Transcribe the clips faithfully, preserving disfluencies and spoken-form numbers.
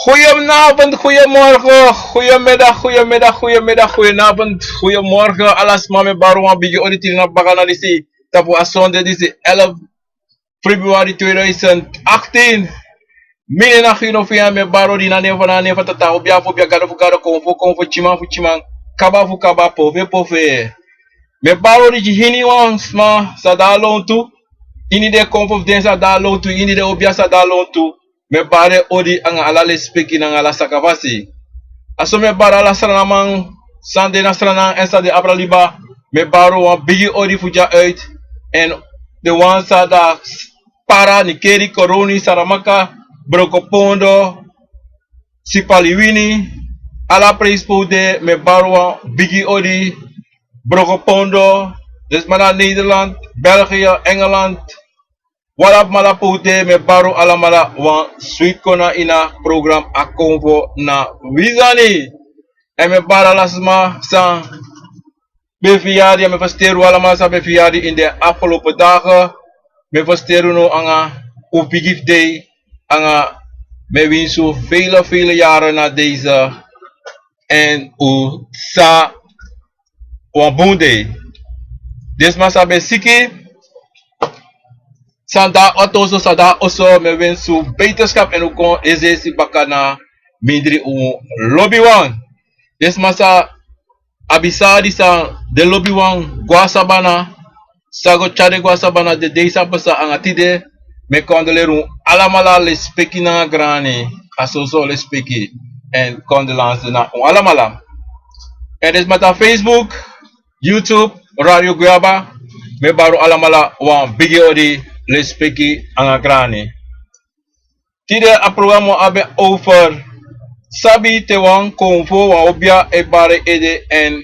Goedenavond, goedemorgen, goedemiddag, goedemiddag, goedemiddag, goedenavond, goedemorgen. Ala sma, mi e bari wan bigi odi tide na baka na disi, tapu a sonde disi, elf februari tweeduizend achttien. Mi nen na Gino Fian, mi e bari odi na nen fu na nen fu Tata, obia fu obia, gado fu gado, konfo fu konfo, tyiman fu tyiman, kaba fu kaba, pofe pofe. Mi e bari odi gi iniwan sma san de na lontu, ini den konfo fu den san de na lontu, ini den obia san de na lontu. Mi e bari odi anga ala lespeki nanga ala sakafasi. A so mi e bari ala Srananman san de na Sranan èn san de abra liba. Mi e bari wan bigi odi fu dya uit. Èn den wan san de na Para, Nickerie, Coronie, Saramacca, Brokopondo, Sipaliwini, ala presi pe un de, mi e bari wan bigi odi. Brokopondo, den sma na Nederland, België, Engeland, ala pe un de, mi e bari un alamala wan switi kona ini a program A Konfo na Wi Sani. Èn mi e bari ala sma san ben fiyari, èn mi e fersiteri un alamala san ben fiyari ini den afgelopen dagen. Mi e fersiteri unu anga un bigi fu dei, anga mi e winsi un vele, vele yaren na deze. Èn un sa wan bun dei. Den sma san ben siki, san de na oso, san de na oso, mi e winsi un beterschap èn un kon esi esi baka na mindri un lobiwan. Den sma san abi sari san den lobiwan go na sabana, san go tyari den go na sabana den dei san pasa anga tide, mi e kondoleri un alamala lespeki nanga grani, a soso lespeki, èn kondolansi na un alamala. Èn den sma tapu Facebook, YouTube, Radio Guyaba, mi e bari un alamala wan bigi odi, lespeki anga grani. Tide a program o abi over sabi te wan konfo, wan obia e bari ede, èn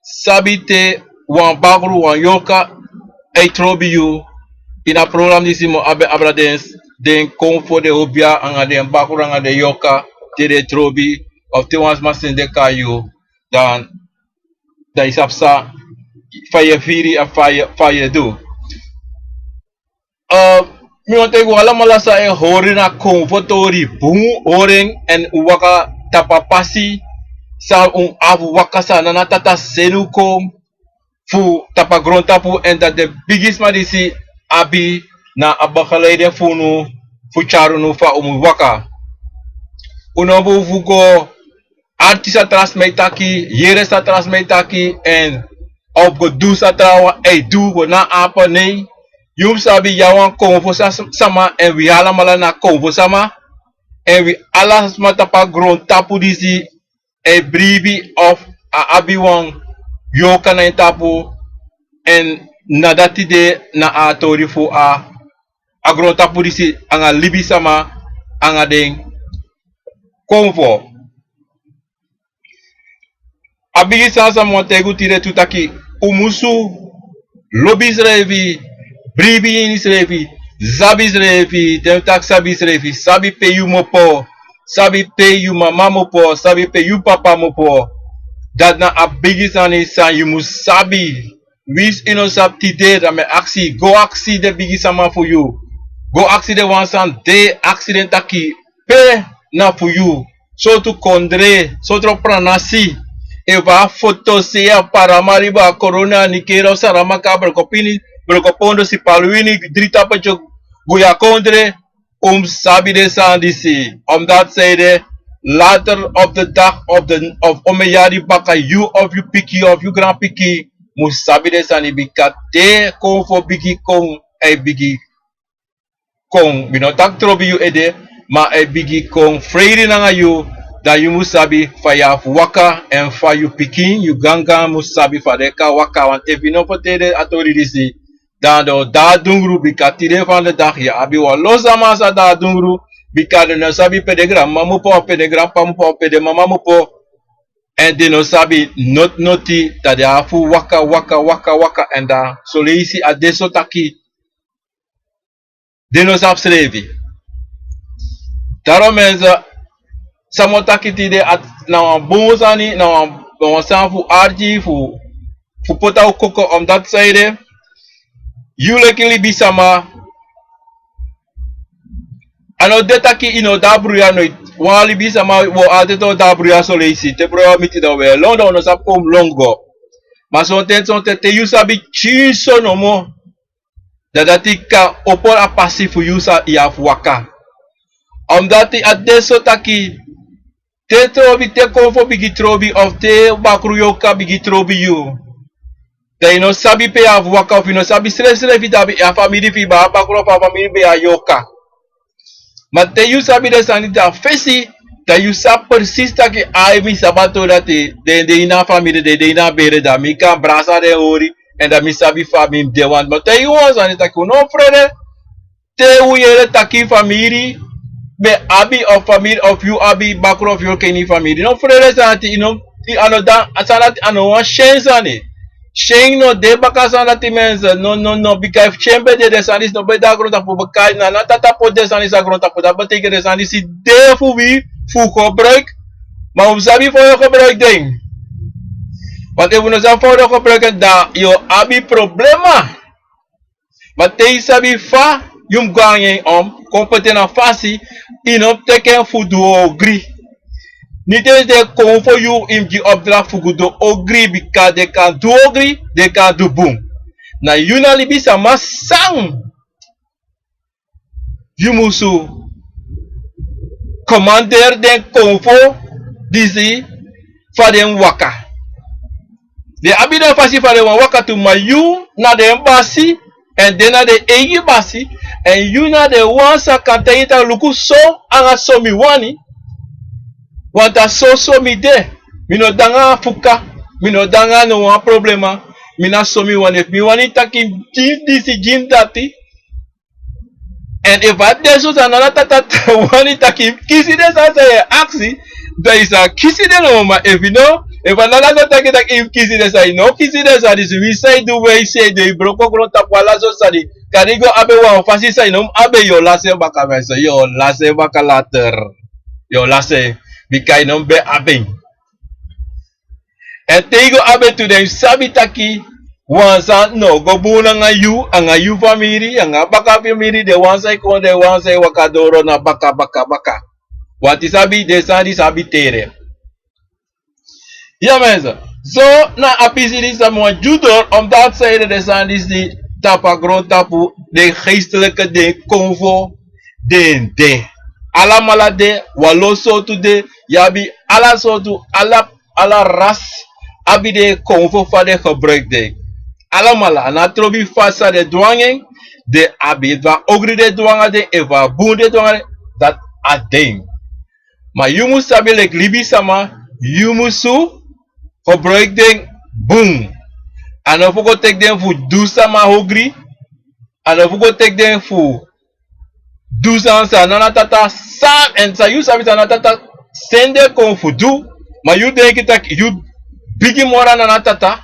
sabi te wan bakru, wan yorka e trobi yu. Ini a program disi mi o abi abra den, den konfo, den obia anga den bakru anga den yorka, te den e trobi, of te wan sma seni den kon na yu, dan, dan yu sabi san, fa yu e firi, a fa yu, fa yu e du. Eh, mi wani taigi un alamala san e hori na konfo tori, bun hori en, èn un waka tapu a pasi san un abi fu waka, san Nana Tata seni un kon fu tapu a grontapu, èn dati den bigisma disi abi na a begeleiding fu unu, fu tyari unu fa un mu waka. Un no abi fu go arki san tra sma e taki, yere san tra sma e taki, èn a o go du san trawan e du, go na ape, nei. Yu mu sabi yu na wan konfo sa-, sama, èn wi alamala na konfo sama, èn wi ala sma tapu a grontapu disi e bribi of a abi wan yorka na en tapu, èn na dati de na a tori fu a, a grontapu disi anga libisama anga den konfo. A bigi sani san mi wani taigi un tide tu taki, un musu lobi yusrefi, bribi ini yusrefi, sabi yusrefi, te mi taki sabi yusrefi, sabi pe yu kmopo, sabi pe yu mama kmopo, sabi pe yu papa kmopo. Dati na a bigi sani san yu musu sabi. Winsi yu no sabi tide, dan mi e aksi, go aksi den bigisama fu yu. Go aksi den wan san de, aksi den taki, pe na fu yu? Sortu kondre, sortu pranasi? Efu a foto sei a Paramaribo, a Koroni, a Nikera, Saramaka, Brokopini, Brokopondo, Sipaliwini, Dritapetyo, Guyakondre, un mu sabi den sani disi. Omdat sei de, later op de dag of de, of omeni yari baka, yu of yu pikin of yu granpikin mu sabi den sani, bika te konfo bigi kon, a e bigi kon, mi no taki trobi yu ede, ma a e bigi kon freiri nanga yu, dan yu mu sabi fa yu abi fu waka, èn fa yu pikin, yu gangan mu sabi fa den kan waka, want efu yu no ferteri den a tori disi, dan den o de na dungru, bika tide van de dag yu abi wan lo sama san de na dungru, bika den no sabi pe den granmama kmopo, pe den granpapa kmopo, pe den mama kmopo, èn den no sabi noti noti, dan den abi fu waka, waka, waka, waka, èn dan son leisi a de so taki den no sabi yusrefi. Daarom mensen, san mi o taki tide, a na wan bun sani, na wan, na wan sani fu arki, fu, fu poti na un koko, omdat sei de, yu leki libisama, a no de taki yu no de na bruya noiti. Wan libisama, wi o alteti o de a bruya soleisi. Te bruya miti dan wi e lon, dan wi no sabi kon mus lon go. Ma sonten sonten te yu sabi tyinso nomo, dan dati kan opo a pasi fu yu san yu abi fu waka. Omdati a de so taki te trobi, te konfo bigin trobi of te bakru yorka bigin trobi yu, dan yu no sabi pe yu abi fu waka, of yu no sabi srefsrefi dati a famiri fu yu ben abi bakru of a famiri ben abi yorka. Ma te yu sabi den sani dati a fesi, dan yu sabi presisi taki ai, mi sabi a tori dati, den de ini a famiri, den de ini a bere, dan mi kan brasa den hori, èn dan mi sabi fa mi mus de wan. Ma te yu wan sani taki un no frede, te un yere taki famiri ben abi of famiri of yu abi bakru of yorka ini famiri, no frede sani dati, yu no, a no dan, a sani dati a no wan syen sani. Syen no de baka sani dati, mensen. No, no, no, bika efu syen ben de, den sani disi no ben de a grontapu, bika na a tata poti den sani disi a grontapu, dati betekent den sani disi de fu wi, fu gebruik. Ma un mus sabi fa un o gebruik den. Want efu un no sabi fa un o gebruik en, dan yu o abi problema. Ma te yu sabi fa yu mus go nanga en om, kon poti en na fasi, yu no mus teki en fu du ogri. Niti den konfo yu, yu mus gi opdracht fu go du ogri, bika den kan du ogri, den kan du bun. Na yu na libisama san yu musu komanderi den konfo disi fa den mus waka. Den abi den fasi fa den wani waka tu, ma yu na den basi, èn den na den eigi basi, èn yu na den wan san kan taigi taki luku, so anga so mi wani, want a soso mi de. Mi no de nanga fuka, mi no de nanga no wan problema. Mi na so mi wani, efu mi wani taki gi mi disi, gi mi dati. Èn efu a de so san na a tata wani taki yu mus kisi den sani san yu e aksi, dan yu sa kisi den nomo. Ma efu no, efu a na a tata taki taki yu mus kisi den sani, yu no kisi den sani disi, winsi san yu du, winsi san yu du, yu broko grontapu, ala sortu sani. Kande yu go abi en wan fasi san yu no mus abi en, yu o lasi en baka, mensen, yu o lasi en baka later. Yu o lasi en, bika yu no mus ben abi en. Èn te yu go abi en tu, dan yu sabi taki wan sani no go bun nanga yu, anga yu famiri, anga a baka famiri, den wan san e kon, den wan san e waka doro na baka, baka, baka. Want yu sabi den sani disi abi tere. Ya, mensen. So na a pisi disi san mi wani gi unu doro, omdati san ede, den sani disi di tapu a grontapu, den geestelijke, den konfo, den de. Alamala de, wan lo sortu de, yu abi ala sortu, ala ala ras abi den konfo fa den gebruik den. Alamala, a no trobi fasi san den du nanga en, den abi. Efu a ogri den du nanga den, efu a bun den du nanga den, dati a de. Ma yu mus sabi leki libisama, yu musu gebruik den bun. A no fu go teki den fu du sama ogri, a no fu go teki den fu du san san na a tata san, èn san yu sabi san na a tata seni den kon fu du, ma yu denki taki yu bigi moro na a tata,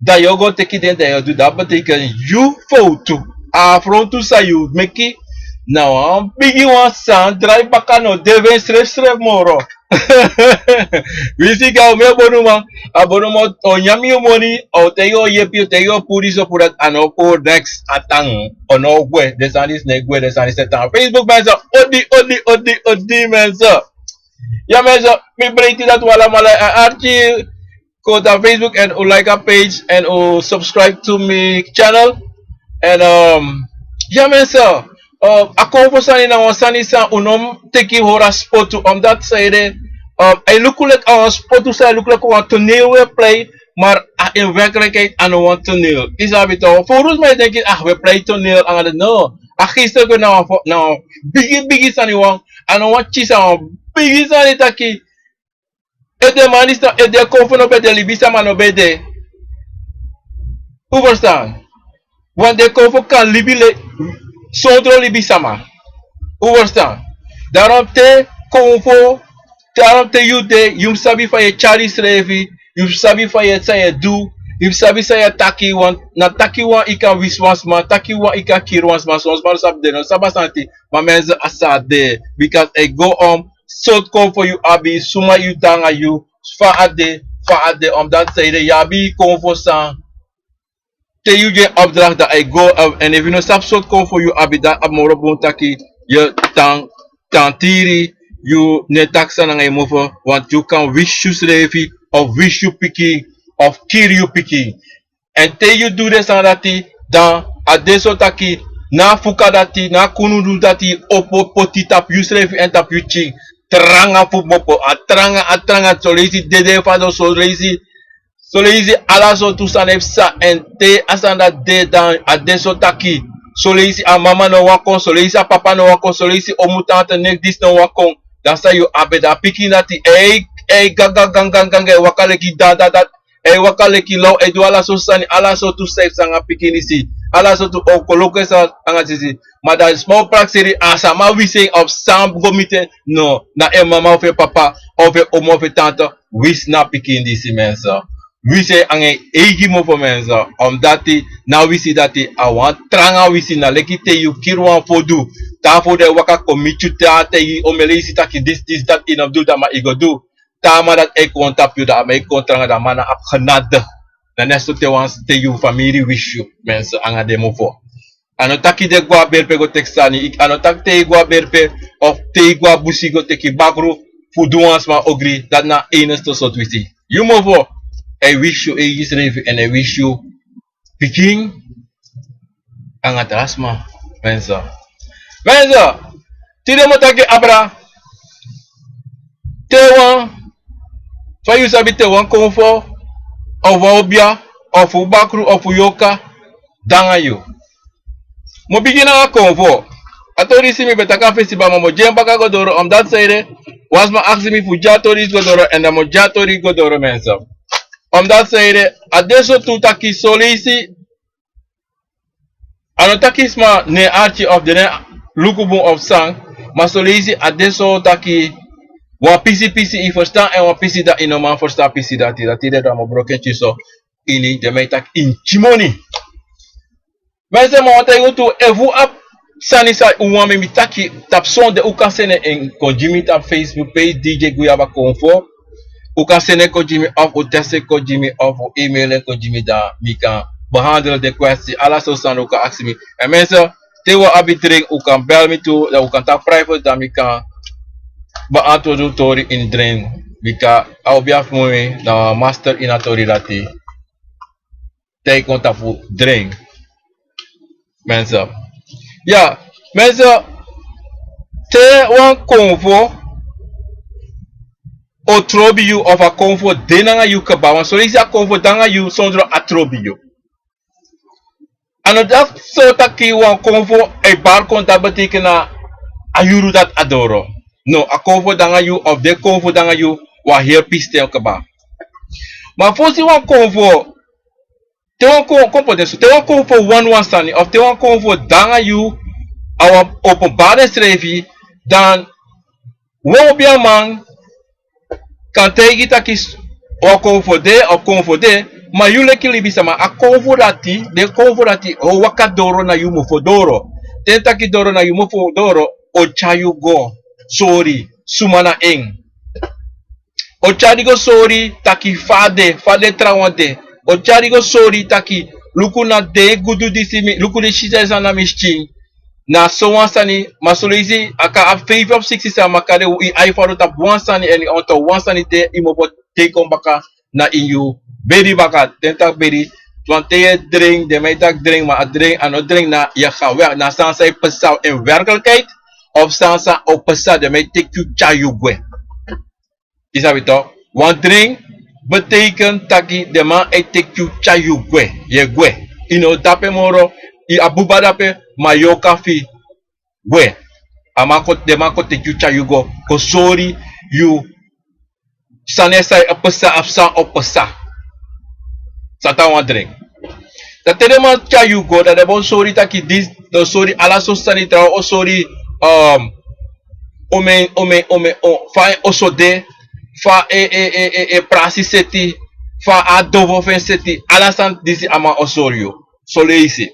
dan yu o go teki den, dan yu o du, dati betekent yu fowtu. A afrontu san yu meki na wan bigi wan san drai baka, no de fu en srefsrefi moro. Winsi gi a, un mi e bonuman, a bonuman o nyan yu moni, o taigi yu o yepi, o taigi yu o puru disi, o puru dati, a no kon neks, a tan, o no gwe, den sani disi no e gwe, den sani disi e tan. Facebook mensen, odi, odi, odi, odi mensen. Ya mensen, mi breiti dati un alamala a arki. Go na Facebook èn un like a page èn un subscribe to mi channel. Èn, um, ya mensen, um, a konfo sani na wan sani san un no mus teki hori a spotu, omdati san ede, um, a e luku leki a wan spotu, san e luku leki wan toneel we plei, maar a in werkelijkheid a no wan toneel. Yu sabi toch, volgens mij denk ik, ah, we plei toneel, a no. A geestelijke na wan fo-, na wan bigi, bigi sani wan, a no wan kisi, a wan bigi sani taki. Efu den man disi no, efu den konfo no ben de, libisama no ben de. Un verstaan? Want den konfo kan libi le-, sondro libisama. Un verstaan? Daarom te konfo, daarom te yu de, yu mus sabi fa yu e tyari yusrefi, yu mus sabi fa yu e, san yu e du, yu mus sabi san yu e taki, want na taki wan yu kan wisi wan sma, taki wan yu kan kiri wan sma, son sma no sabi, den no sabi a sani dati, ma mensen, a san de, because a e go om sortu konfo yu abi, suma yu de nanga yu, fa a de, fa a de, omdati san ede yu abi konfo san, te yu gi en opdracht dan a e go, eh, èn efu yu no sabi sortu konfo yu abi, dan a moro bun taki yu tan, tan tiri, yu no e taki sani nanga yu mofo, want yu kan wisi yusrefi of wisi yu pikin of kiri yu pikin. Èn te yu du den sani dati, dan a de so taki na a fuka dati, na a kunudu dati o po- poti tapu yusrefi èn tapu yu pikin. Tranga fu kmopo, a tranga, a tranga, soleisi dede fadon, soleisi soleisi ala sortu sani e psa. Èn te a sani dati de, dan a de so taki soleisi a mama no wani kon, soleisi a papa no wani kon, soleisi omu, tante, neef, disi no wani kon. Dan san yu abi, dan a pikin dati e e ganga ganga ganga, e waka leki dan dan dan, e waka leki law, e du ala sortu sani, ala sortu sani e psa nanga pikin disi. Ala sortu ongeluku e psa nanga disi. Ma dan sma o prakseri, a sama wisi en of san go miti en. No, na en mama of en papa of en omu of en tante wisi na a pikin disi, mensen. Wisi en nanga en eigi mofo, mensen. Omdati na wisi dati a wan tranga wisi, na leki te yu kiri wan fodu, te a fodu e waka kon miti yu, te a taigi yu omeni leisi taki disi disi dati yu no mus du, dan ma yu go du. Te a man dati e kon tapu yu, dan a man e kon tranga, dan a man no abi genade. Na neso te wan, te yu famiri wisi yu, mensen, nanga den mofo. A no taki den go a bere pe go teki sani, a no taki te yu go a bere pe of te yu go a busi go teki bakru fu du wan sma ogri, dati na a enigste sortu wisi. Yu mofo e wisi yu eigi srefi èn e wisi yu pikin nanga tra sma. Mensen, mensen, tide mi o taki abra. Te wan, fa yu sabi te wan konfo of wan obia of fu bakru of fu yorka de nanga yu. Mi o bigin nanga konfo. A tori disi mi ben taki a fesi, ma mi o gi en baka go doro, omdati san ede wan sma aksi mi fu gi a tori disi go doro, èn dan mi o gi a tori go doro, mensen. Omdati san ede a de so tu taki soleisi a no taki sma no e arki of den no e luku bun of san, ma soleisi a de so taki wan pisi pisi yu ferstan èn wan pisi dati yu no man ferstan. Pisi dati, dati de dan mi o broko en pikinso ini den man e taki ini pikin moni. Mensen, ma wan taigi un tu, efu un abi sani san un wani mi taki tapu sonde, un kan seni en kon gi mi tapu Facebook page D J Guyaba Konfo. Un kan seni en kon gi mi of un teksti en kon gi mi of un email en kon gi mi, dan mi kan behandel den kwesti. Ala sortu sani un kan aksi mi. Èn mensen, te un abi dring un kan bel mi tu, dan un kan taki private, dan mi kan beantwoord un tori ini dring. Bika a obia fu mi na master ini a tori dati. Te yu kon tapu dring. Mensen. Ya, mensen, te wan konfo o trobi yu of a konfo de nanga yu kaba, want soleisi a konfo de nanga yu sondro a trobi yu. A no dati so taki wan konfo e bari kon, dati betekent na a yuru dati a doro. No, a konfo de nanga yu of den konfo de nanga yu wan heri pisten kaba. Ma fosi wan konfo, te wan kon- kon poti en so, te wan konfo wani wan sani of te wan konfo de nanga yu, a wan openbari ensrefi, dan wan obiaman kan taigi taki wan konfo de of konfo de. Ma yu leki libisama, a konfo dati, den konfo dati o waka doro na yu mofo doro. Te den taki doro na yu mofo doro, o tyari yu go sori suma na en. O tyari go sori taki fa a de, fa den trawan de. O tyari go sori taki luku na den gudu disi mi, luku den sisa san na mi skin. Na so wan sani, ma soleisi a kan abi feifi of siksi sani, ma kande yu ai fadon tapu wan sani èn yu onto wan sani, te yu mofo teki kon baka na ini yu bedi baka. Den taki bedi, want te yu e dring, den man e taki dring, ma a dring a no dring na yu ga wer- na sani san e psa in werkelijkheid of sani san o psa, den man e teki yu tyari yu gwe. Yu sabi tok, wan dring betekent taki den man e teki yu tyari yu gwe. Yu e gwe. Yu no de ape moro, yu a buba de ape, ma yu o kan fu gwe. A man kon- den man kon teki yu tyari yu go, kon sori yu sani san e psa of san o psa. Sata wan dring. Dan te den man tyari yu go, dan den bo sori taki disi, den o sori ala sortu sani, trawan o sori, um, omen omen omen o- fa en oso de, fa e e e e e prasi seti, fa a dovo fu en seti, ala sani disi a man o sori yu. Soleisi,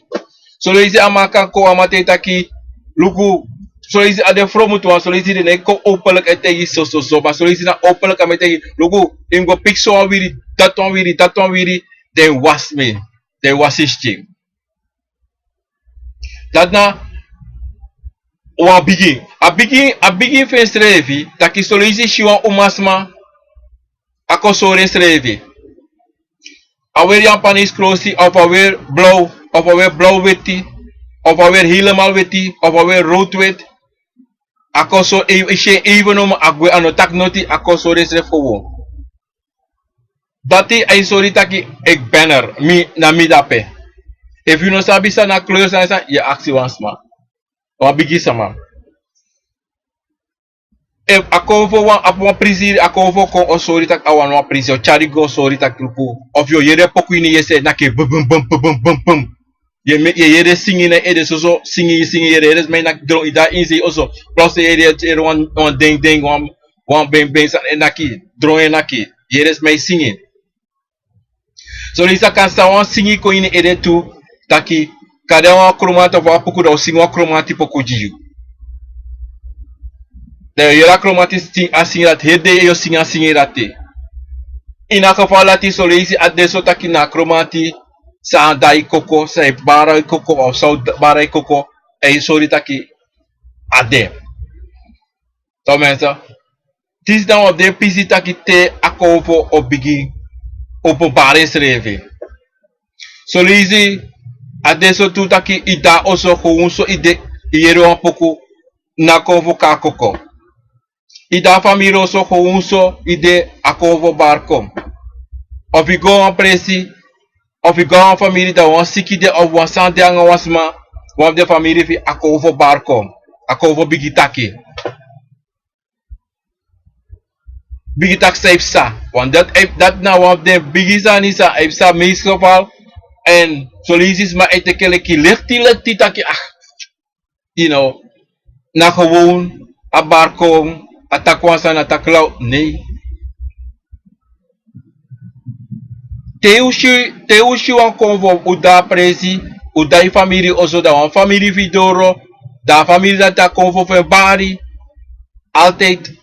soleisi a man kan kon, a man taigi taki, luku, soleisi a de fromutu wan, soleisi den no e kon openlijk e taigi sososo, ma soleisi na openlijk a man e taigi, luku, yu mus go piki so wan wiri, dati wan wiri, dati wan wiri, den wasi mi, den wasi skin. Dati na Wan bigin a bigin a bigin fu ensrefi taki soleisi si wan umasma, a kon sori ensrefi. A weri yapanesi krosi of a weri blaw, of a weri blaw weti, of a weri helemal weti, of a weri rowtu weti. A kon sori en isi en even nomo a gwe a no taki noti a kon sori ensrefi kon won. Dati a e sori taki eki ben er mi na mi dape. Efu yu no sabi san na kleur san yu e aksi wan sma, wan bigi sama. Efu a kon fu wan abi wan prisiri a kon fu kon o sori taki a wani wan prisiri o tyari go o sori taki luku. Of yu o yere poku ini yese naki bum bum bum. Yu e yere singi na ede soso singi singi yere yere sma e naki dron yu de a ini sei oso. Plus yu e yere wan dengdeng wan bengbeng sani e naki dron e naki. Yere sma e singi. Soleisi a kan san wan singi kon ini ede tu taki kade wan kromanti of wan poku dan o singi wan kromanti poku gi yu. Dan yu o yere a kromanti a singi dati heri dei e yu o singi a singi dati. Ini a geval dati soleisi a de so taki na a kromanti san a dai koko san e bara yu koko of san o bara yu koko. A e sori taki a de. Somense disi dan wan fu den pisi taki te a konfo o bigin opo bari ensrefi. Soleisi a de so tu taki yu de na oso gewun so yu de yu yere wan poku na konfo kon na koko. Yu de na famiri oso gewun so yu de a konfo bari kon. Of yu go na wan presi of yu go na wan famiri dan wan siki de of wan sani de nanga wan sma wan fu den famiri fu yu a konfo bari kon. A konfo bigin taki bigi taki san e psa. Want dati na wan fu den bigi sani san e psa meestal. En soleisi sma e teke leki lekti lekti taki ah, yu no na gewon a bari kon a taki wan sani a taki law. Nei. Te un si wan konfo un de na presi un de na yu famiri oso dan wan famiri fu yu doro dan a famiri dati a konfo fu en bari. Altijdi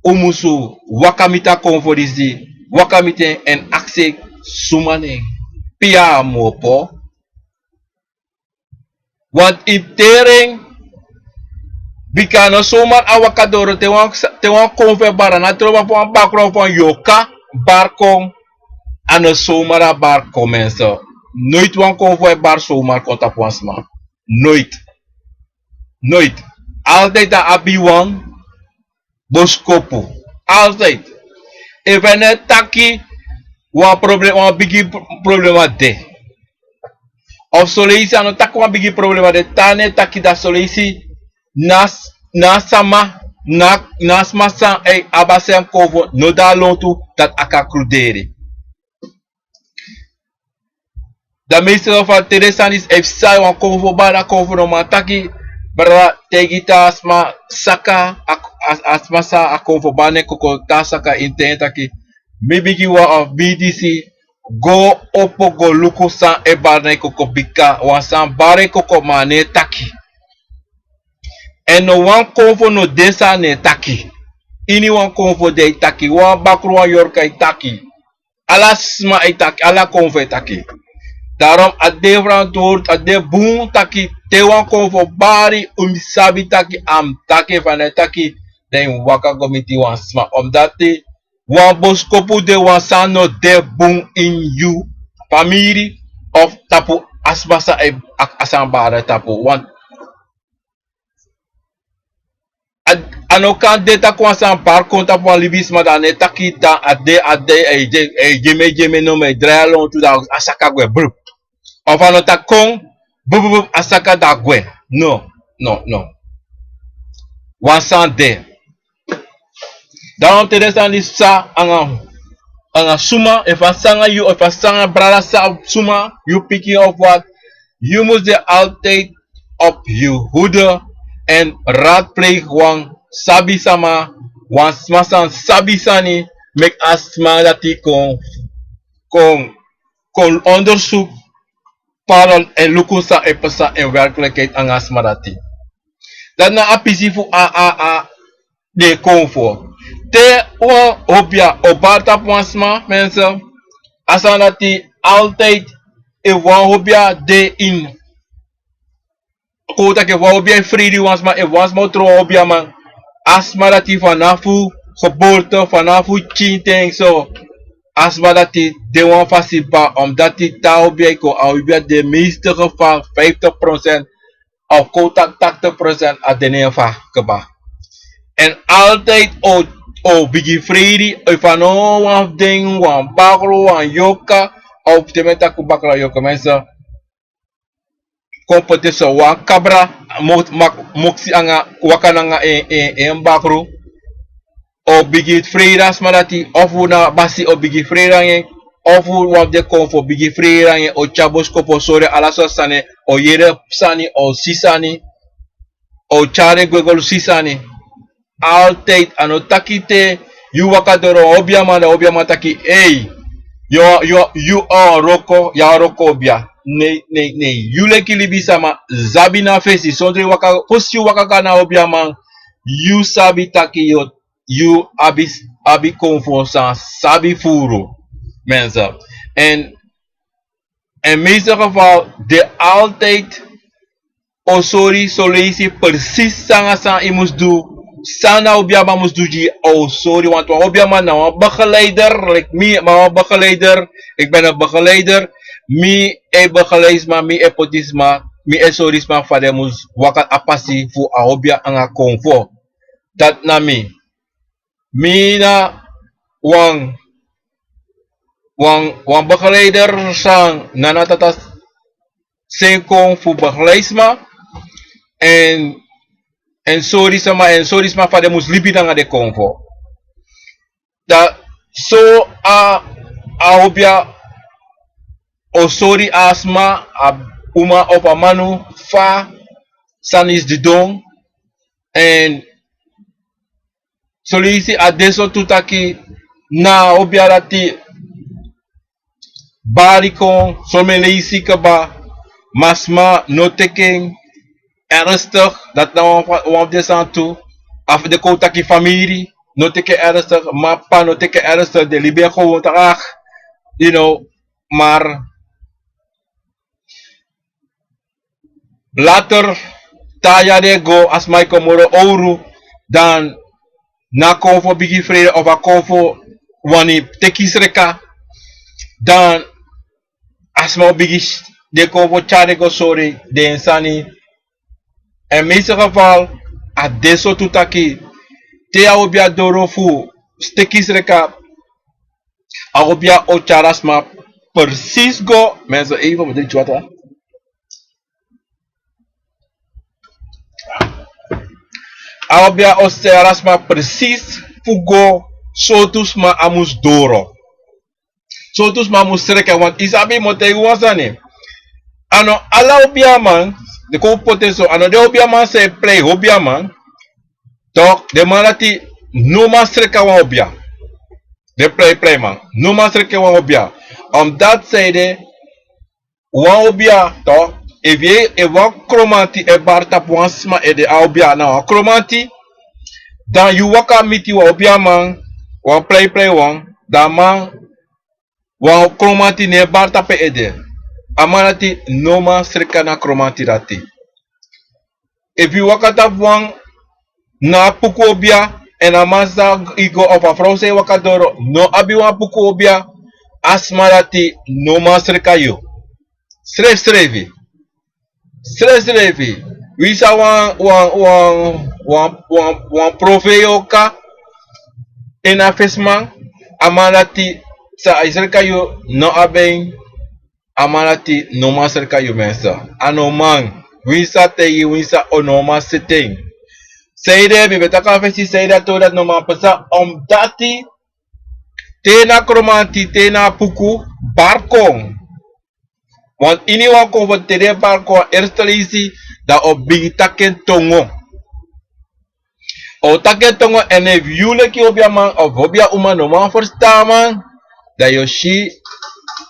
un musu waka miti a konfo disi waka miti en èn aksi en suma nen pe yu a mu opo. Want yu mus teri en bika a no somar a waka doro te wan konfo e bari a na troba fu wan bakru of wan yorka bari kon. A no somar a bari kon menso. Noiti wan konfo e bari somar kon tapu wan sma. Noiti. Noiti. Altijdi a abi wan boskopu. Altijdi efu a no e taki wan problema wan bigi problema de. Of soleisi a no taki wan bigi problema de te a no e taki dati soleisi na a sama na a sma san e abi a sen konfo no de na lontu dati a kan kruderi. Dan meestal fa te den sani disi e psa wan konfo bari a konfo no man taki brada taigi te a sma saka a sma san a konfo bari na en koko te a saka ini ten taki mi bigi wan of mi disi go opo go luku san e bari na en koko bika wan sani bari en koko ma a no e taki. Èn no wan konfo no de san a no e taki. Ini wan konfo di a e taki wan bakru wan yorka e taki. Ala sma e taki ala konfo e taki. Darom a de frantwortu a de bun taki te wan konfo bari un mus sabi taki a mus taki efu a no e taki dan yu mus waka go miti wan sma omdati wan boskopu de wan sani no de bun ini yu famiri of tapu a sma san e a sani bari na tapu wan. A no kan de taki wan sani bari kon tapu wan libisma dan a no e taki dan a de a de a e gi en mi e gi en mi e nomo e drai a lontu dan a saka gwe brup. Of a no taki kon brup a saka dan a gwe. No no no. Wan sani de. Dan wan te den sani disi psa anga suma efu a psa anga yu efu a psa anga brada suma yu pikin of wat. Yu mus de altijdi op yu hude èn radpleigi wan sabi sama wan sma san sabi sani meki a sma dati kon kon kon ondersuku. Paron èn luku san e psa èn werklikheid anga a sma dati. Dati na a pisi fu a a a den konfo te wan hobia o bari tapu wan sma mense. A sani dati altijdi efu wan hobia de ini kon taki efu wan obiya e freiri wan sma, efu wan sma o tron wan obiyaman, a sma dati fanafu geboorte, fanafu pikinten so, a sma dati de wan fasi kba. Omdati te a obiya e kon, a obiya de meeste geval vijftig procent of kon taki tachtig procent a de na en fa kba. Èn altijd o o bigin freiri efu a no wan fu den, wan bakru, wan yoka, of te mi e taki bakru, yoka, mensen, kon poti so wan kabra, mo- mak- moksi anga, waka nanga en, en, en bakru, o bigin freiri a sma dati, ofu na basi o bigin freiri anga en, ofu wan fu den konfo bigin freiri anga en, o tyari boskopu, o sori en ala sortu sani, o yere sani, o si sani, o tyari en gwe go lusu sani. Altijd a no taki te yu waka doro wan obiyaman, dan obiyaman taki: "Ei, yu, yu, yu a wan wroko, yu a wan wroko obiya." Nei, nei, nei. Yu leki libisama sabi na fesi, sondro yu waka, fosi yu waka go na obiyaman, yu sabi taki yu, yu abi, abi konfo san sabi furu, mensen. En, en meeste geval de altijd o sori soleisi precies san a san yu mus du, san na obiaman mus du gi yu, o sori. Want wan obiaman na wan begeleider, like mi, ma wan begeleider, ik ben een begeleider. Mi e begeleid sma, mi e poti sma, mi e sori sma fa den mus waka a pasi fu a obia anga konfo. Dati na mi. Mi na wan, wan, wan begeleider san Nana Tata seni kon fu begeleid sma, en, en sori sma, en sori sma fa den mus libi nanga den konfo. Dan so a, a obia o sori a sma, a uma of a manu, fa sani didon, en soleisi a de so tu taki na a obia dati bari kon, somen leisi kaba, ma sma no teki en ernstig. Dati na wan fa, wan fu den sani tu. Efu den kon taki famiri no teki en ernstig, ma p'pa no teki en ernstig, den libi en gewoon taki, you know, maar later, te a yari e go, a sma e kon moro owru, dan na konfo bigin frede of a konfo wani teki sreka, dan a sma o bigin s-, den konfo tyari en go sori den sani. En meeste geval a de so tu taki te a obia doro fu teki sreka, a obia o tyari a sma precies go. Mensen, even, we drinken water. A obia o tyari a sma precies fu go sortu sma a mus doro, sortu sma a mus sreka. Want yu sabi, mi o taigi wan sani. A no ala obiaman, den kon poti en so, a no den obiaman san e prei obiaman. Toch, den man dati no man sreka wan obia. Den prei, preiman no man sreka wan obia. Omdat zij de wan obia, toch, efu yu, efu wan kromanti e bari tapu wan sma ede, a obia na wan kromanti, dan yu waka miti wan obiaman, wan preiprei wan, dan a man, wan kromanti no e bari tapu en ede. A man dati no man sreka na kromanti dati. Efu yu waka tapu wan, na a puku obia, en a man san yu go of a frow san e waka doro no abi wan puku obia, a sma dati no man sreka yu. Srefsrefi. Srefsrefi. Wi sa wan, wan, wan, wan, wan, wan profei oka, en a fesiman, a man dati san e sreka yu no abi en. A man dati no man sreka yu, mensen. A no man. Winsi a taigi, winsi a o no man seti en. Sanede mi ben taki a fesi, sanede a tori dati no man pasa, omdat te na kromanti, te na puku, bari kon. Want ini wan konfo te den bari kon, eerste leisi, dan o bigin taki en tongo. O taki en tongo, en efu yu leki obiaman of obia uma no man ferstan a man, dan yu o si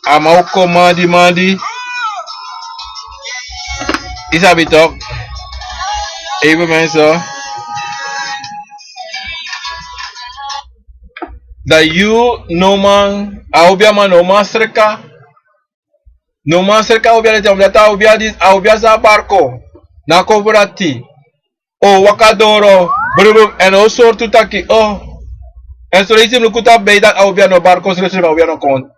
a man o kon mandi mandi. Yu sabi toch. Even mensen. Dan yu no man, a obiaman no man sreka. No man sreka a obia dati, omdat a obia dati, a obia san a bari kon. Na kon fu dati o waka doro brubru èn o sori tu taki o. Èn soleisi mi luku tapu bei dati a obia no bari kon srefsrefi a obia no kon.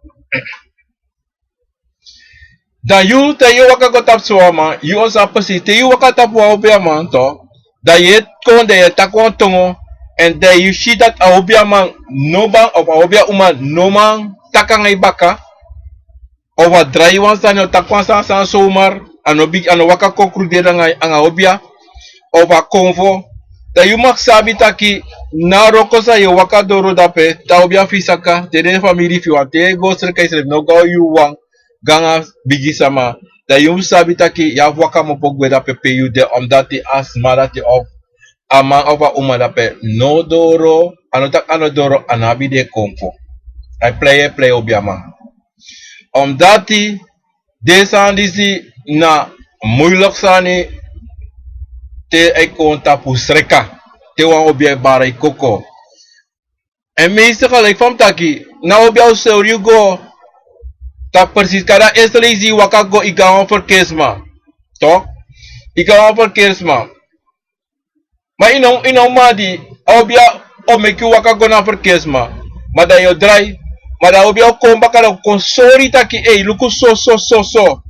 Dan yu te yu waka go tapu so wan man yu o sabi presisi te yu waka tapu wan obiaman to, dan yu e kon dan yu e taki wan tongo. Èn dan yu si dati a obiaman no man of a obia uma no man taki nanga yu baka. Of a drai wan sani o taki wan sani sani somar a no bigi a no waka kon kruderi nanga a obia. Of a konfo dan yu mus sabi taki na a wroko san yu e waka doro dape te a obia fu yu saka te den famili fu yu wanten yu e go sreka yusrefi no go a yu wan go nanga bigi sama. Dan yu mus sabi taki yu abi waka mopo gwe dape pe yu de omdati a sma dati of a man of a uma dape no doro a no taki a no doro a no abi den konfo. A e plei a e plei obiaman. Omdati den sani disi na muiliki sani te a e kon tapu sreka te wan obia e bari a e koko. Èn mi e saka leki fa mi taki na obia o sori yu go tapu presisi kari a este leisi yu waka go yu go na wan ferkeri sma. Tok yu go na wan ferkeri sma. Ma yu no yu no man di a obia o meki yu waka go na ferkeri sma. Ma dan yu o drai ma dan a obia o kon baka dan o kon sori yu taki ei luku so so so so.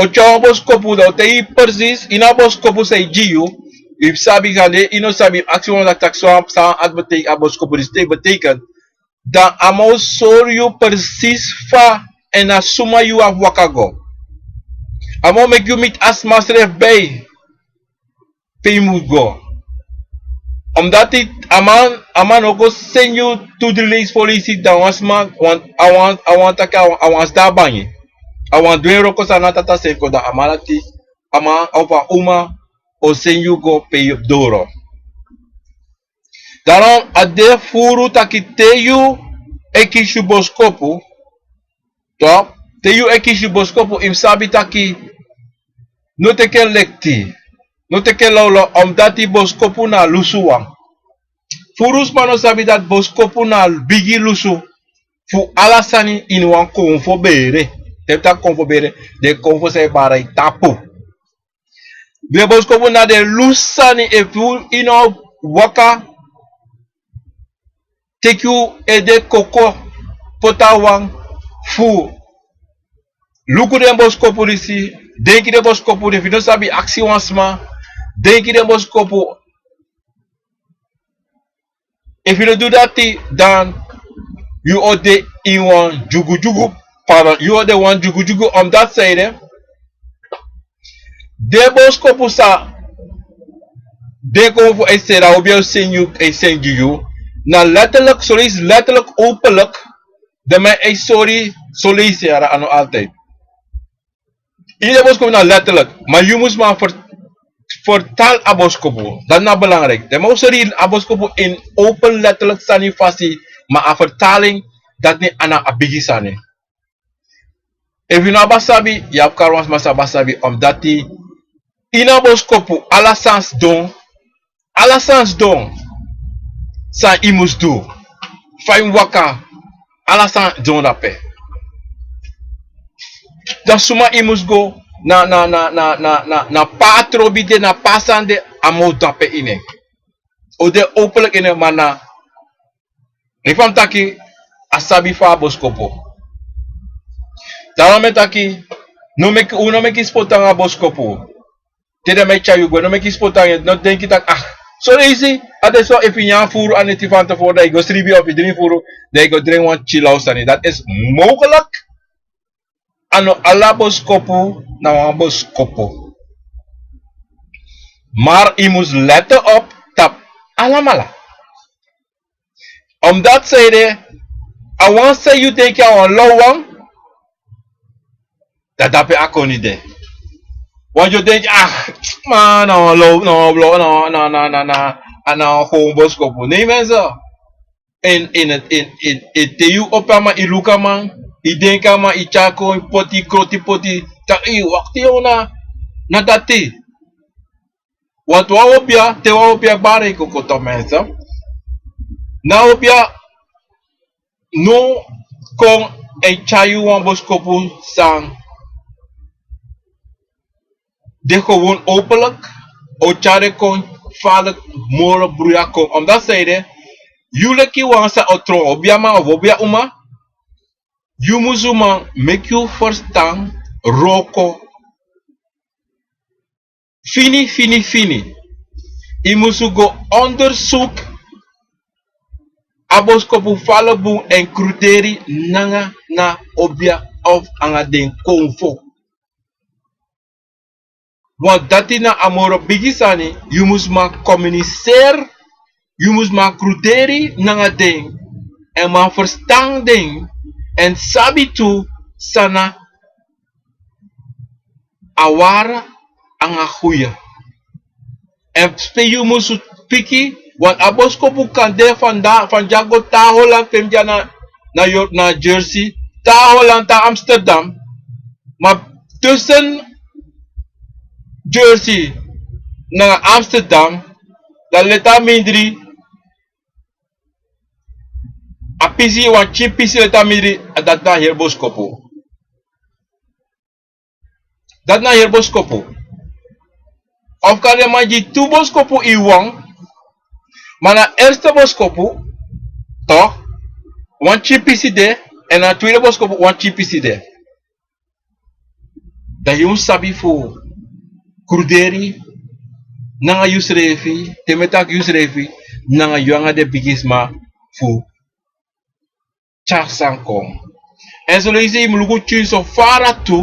O tyari wan boskopu dan o taigi yu presisi ini a boskopu san yu gi yu. Yu mus sabi kande yu no sabi yu mus aksi wan wan taki san wan ati beteiki a boskopu disi te yu beteikeni. Dan a man o sori yu presisi fa èn na suma yu abi waka go. A man o meki yu miti a sma srefi bei pe yu mus go. Omdati a man a man no go seni yu tu dri leisi foleisi dan wan sma a wan a wan taki a wan sda a bangi. A wan du en wroko san na tata seni kon dan a man dati a man of a uma o seni yu go pe yu doro. Daron a de furu taki te yu e kisi yu boskopu to te yu e kisi yu boskopu yu mus sabi taki no teki en lekti. No teki en lawlaw omdati boskopu na lusu wan. Furu sma no sabi dati boskopu na bigi lusu fu ala sani ini wan konfo bere. Te mi taki konfo bere den konfo san e bari a yu tapu. Den boskopu na den lusu sani efu yu no waka teki yu ede koko poti a wan fu luku den boskopu disi. Denki den boskopu disi efu yu no sabi aksi wan sma denki den boskopu. Efu yu no du dati dan yu o de ini wan dyugudyugu. Pardon yu o de wan dyugudyugu omdati san ede den boskopu san den kon fu e seri a obi e seni yu e seni gi yu. Na letterlik soleisi letterlik openlik. Den man e sori soleisi yara a no altijdi ini den boskopu na letterlik. Ma yu mus man fertal a boskopu dati na belangrijk den man o sori a boskopu ini open letterlik sani fasi. Ma a fertaling dati ni a na a bigi sani. Efu yu no abi a sabi yu abi kari wan sma san abi a sabi omdati ini a boskopu ala sani sidon. Ala sani sidon san yu mus du fa yu mus waka ala sani sidon dape. Dan suma yu mus go na na na na na na na pa a trobi de na pa a sani de a mus o dape ini en. O de openlik ini en ma na leki fa mi taki a sabi fu a boskopu. Daro mi e taki no meki un no meki sipoti nanga boskopu. Te den mi e tyari yu gwe no meki sipoti nanga en no denki taki ah. Soleisi a de so efu yu nyan furu a neti fanteforu dan yu go sribi ofu yu dringi furu dan yu go dringi wan tyilawsani dati esi mogelik. A no ala boskopu na wan boskopu. Mar yu mus lete op tapu alamala. Omdati san yu de a wan san yu denki a wan low wan. Dan dape a koni de. Wan yu o denki ah, ma na wan low na wan low na wan na na na na na na wan gown boskopu nei mense. En en en en en te yu opo a man yu luku a man yu denki a man yu tyari kon yu poti yu kroti poti taki yu wakti yu na na dati. Wantu wan obia te wan obia bari yu kon koto mense. Na obia no kon e tyari yu wan boskopu san de gewon openlik o tyari kon falik moro bruya kon. Omdat zij de yu leki wan sa o tron obiaman of obiauma, yu musuman meki yu verstan roko fini fini fini. Yu musu go ondersuku a boskopu fu ala bun èn kruderi nanga na obia of nanga den konfo. Want dati na a moro bigi sani. Yu mus man komuniseri, yu mus man kruderi nanga den èn man ferstan den èn sabi tu san na a wara nanga guya. Èn pe yu musu piki, want a boskopu kan de fanda fanda go te na holland pe mi de na na Yor- na Jersey, te na holland te na Amsterdam. Ma tussen Jersey nanga Amsterdam, dan leti a mindri a pisi wan pikin pisi leti a mindri. Dati na heri boskopu. Dati na heri boskopu. Of kan den man gi tu boskopu ini wan. Ma na erste boskopu, toch, wan pikin pisi de. Èn na tweede boskopu wan pikin pisi de. Dan yu mus sabi fu kruderi nanga yusrefi, te mi e taki yusrefi, nanga yu nanga den bigisma fu tyari sani kon. Èn soleisi yu mus luku tyun so fara tu.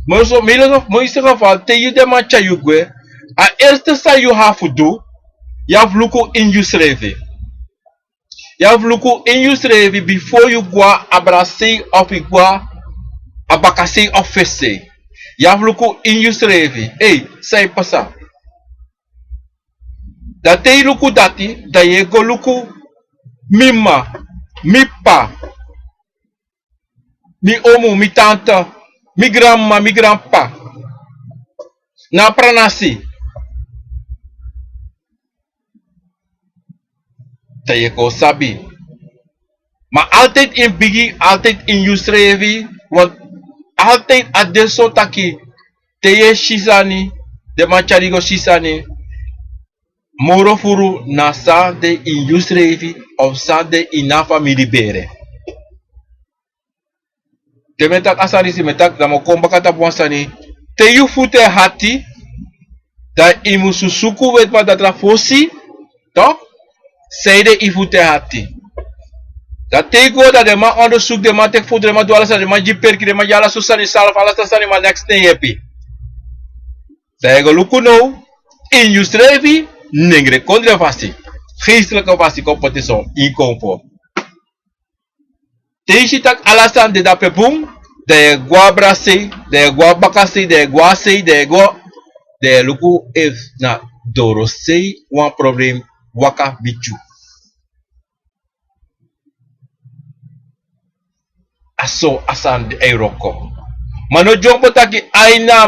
Moiso moiso geval te yu den man tyari yu gwe, a erste san yu abi fu du, yu abi fu luku ini yusrefi. Yu abi fu luku ini yusrefi bifo yu go na abra sei of yu go na bakasei of fesi sei. Yu abi fu luku ini yusrefi, ei, san e pasa? Dan te yu luku dati, dan yu e go luku mi m'ma, mi p'pa, mi omu, mi tanta, mi granmama, mi granp'pa, na a pranasi. Dan yu e kon sabi. Ma altidi ini bigi, altidi ini yusrefi. Want altidi a de so taki te yu e si sani, den man tyari yu go si sani, moro furu na san de ini yusrefi of san de ini a famili bere. Te mi e taki a sani disi mi e taki dan mi o kon baka tapu wan sani. Te yu futu e hati, dan yu musu suku weti wan datra fosi, toch, sanede yu futu e hati. Dan te yu go dan den man ondersuku, den man teki foto, den man du ala sani, den man gi perki, den man gi ala sortu sani, salfu, ala sortu sani, ma neks no e yepi. Dan yu e go luku now ini yusrefi, nengre kondre fasi, geestelike fasi kon poti so ini konfo. Te yu si tak' ala sani de dape bun, dan yu e go na abra sei, dan yu e go na baka sei, dan yu e go na sei, dan yu e go, dan yu e luku efu na doro sei wan problem waka miti yu. A so a sani de e wroko. Ma no dyompo taki ai na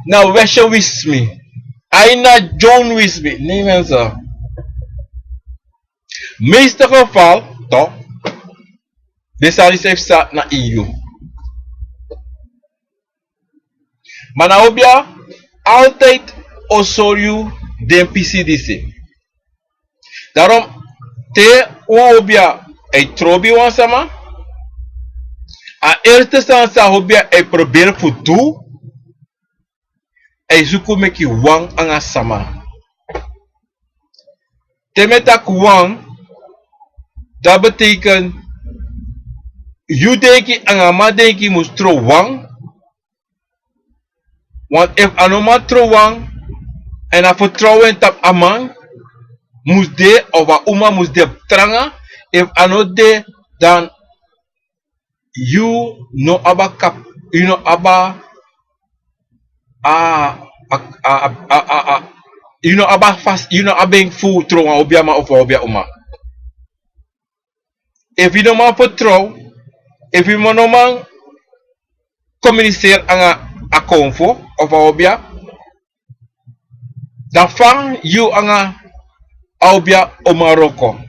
na wese wisi mi, ai na dyompo wisi mi, nei mense. Meeste geval, toch, den sani san e psa na ini yu. Ma na obia altidi o sori yu den pisi disi. Darom te wan obia e trobi wan sama, a erste sani san a obia e proberi fu du, a e suku meki wan nanga sama. Te mi e taki wan, dati beteken yu denki nanga a man denki mus tron wan. Want efu a no man tron wan, èn a fertrowen tapu a man mus de, of a uma mus de tranga. Efu a no de, dan yu no abi a kap, yu no abi a, a, a, a, a, a, yu no abi a fasi, yu no abi en fu tron wan obiaman of wan obiauma. Efu yu no man fertrow, efu yu no man komuniseri nanga a konfo of a obia, dan fa yu nanga a obia o man wroko?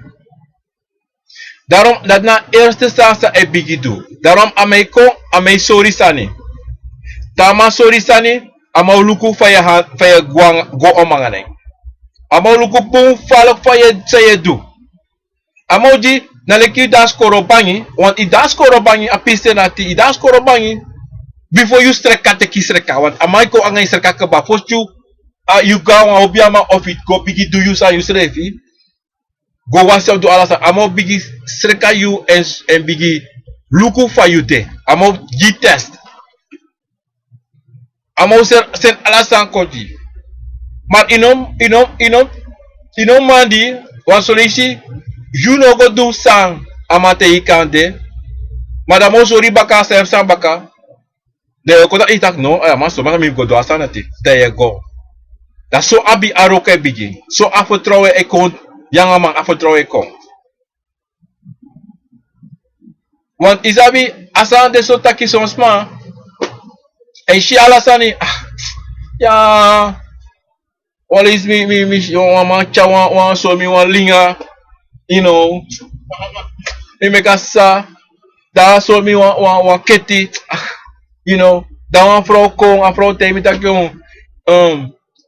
Darom dati na a erste sani san a e bigin du. Darom a man e kon, a man e sori sani. Te a man sori sani, A man o luku fa yu e han- fa yu e go anga- go om anga den. A man o luku bun fa san yu e- san yu e du. A man o gi na leki yu de a skoro bangi, want yu de a skoro bangi, a pisten dati yu de a skoro bangi. Bifo yu sreka teki sreka, want a man e kon anga yu sreka kaba, fosi yu a- yu go na wan obiaman of yu go bigin du yu sani yusrefi, go wasi of du ala sani, a man o bigin sreka yu èn- èn bigin luku fa yu de. A man o gi test. A man o seni seni ala sani kon gi yu. Ma yu no yu no yu no yu no man di wan son leisi yu no go du san a man taigi yu kande. Ma dan a man o sori yu baka a srefi sani baka. Dan yu o kon taki yu taki no, a man so maka mi go du a sani dati. Dan yu e go. Dan so abi a wroko e bigin, so a fertrowen e kon. Yu anga man a fertrowen e kon. Want yu sabi a sani de so taki son sma e si ala sani. Ya, wan leisi mi mi mi si wan man tyari wan wan sori mi wan linga. Yu no mi meki a sisa. Dan a sori mi wan wan wan keti. Yu no dan wan frow kon a frow taigi mi taki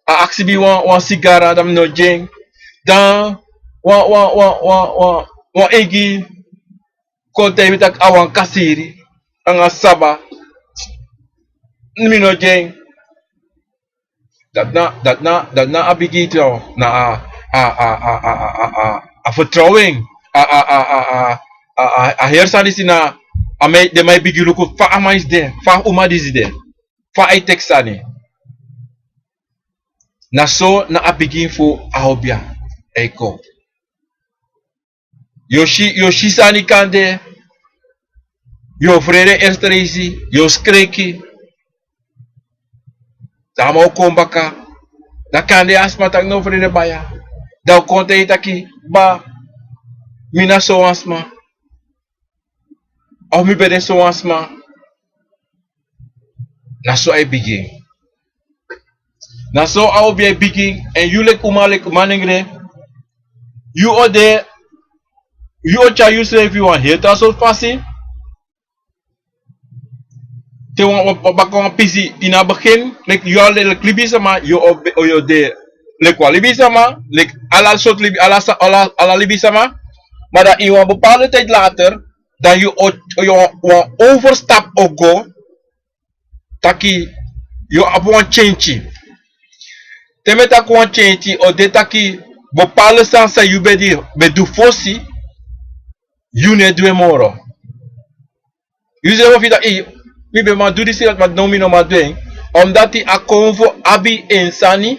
a aksi mi wan wan sigara dan mi no gi en. Dan wan wan wan wan wan wan igi kon taigi mi taki a wan kasiri anga saba. Mi no gi en. Dati na dati na dati na a bigi iti na a a a a a a a a fertrowen. A a a a a a a heri sani disi na a man den man e bigin luku fa a man disi de, fa a uma disi de, fa a e teki sani. Na so na a bigin fu a obia e kon. Yu o si yu o si sani kande. Yu o frede erste reisi. Yu o skreki. Dan a man o kon baka. Dan kande a sma taki no frede baya. Dan o kon taigi yu taki ba, mi na sowan sma. Of mi ben de sowan sma. Na so a e bigin. Na so a obi e bigin. Èn yu leki uma leki manengre, yu o de, yu o tyari yusrefi wan heri tra sortu fasi. Te wan wan baka wan pisi ini a begin leki yu a leki libisma yu o de leki wan libisma leki ala sortu libi ala libisma. Ma dan ini wan bepaalde tidi later dan yu o wan overstap o go taki yu o abi wan tyentyi. Te mi e taki wan tyentyi o de taki bepaalde sani san yu ben du fosi yu no e du en moro. Yu srefi o firi taki mi ben man du disi dati ma now mi no man du en. Omdati a konfo abi en sani,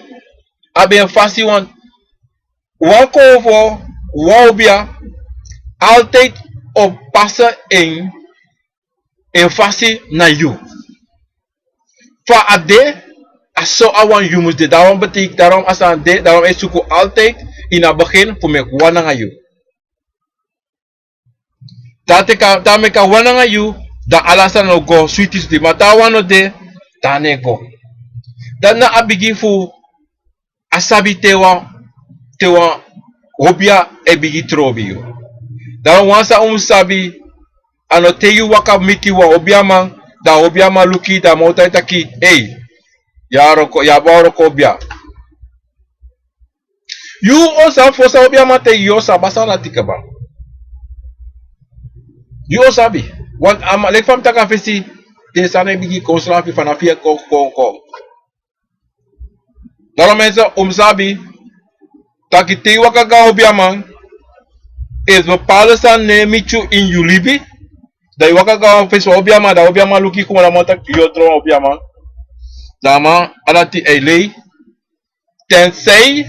abi en fasi wan wan konfo wan obia altidi o pasa en en fasi na yu. Fa a de a so a wan yu mus de darom beteiki darom a sani de darom e suku altidi ini a begin fu meki wan nanga yu. Te a meki a wan nanga yu dan ala sani o go switi switi ma te a wan no de dan a no e go. Dati na a bigin fu a sabi te wan te wan obia e bigin trobi yu. Dan wan san un mus sabi a no te yu waka miti wan obiaman dan a obiaman luku yu dan a man o taki taki ei yu abi wan wroko obia. Yu o sabi fosi a obiaman te yu o sabi a sani dati kaba. Yu o sabi. Leki fa mi taki a fesi den sani e bigin kon srafi fanafu yu e kon kon kon. Daro mense un mus sabi taki te yu waka go na obiaman efu bepaalde sani no e miti yu ini yu libi dan yu waka go na fesi wan obiaman dan obiaman luku yu kmoto a man o taki yu o tron wan obiaman. Dan a man a dati e lei. Tensei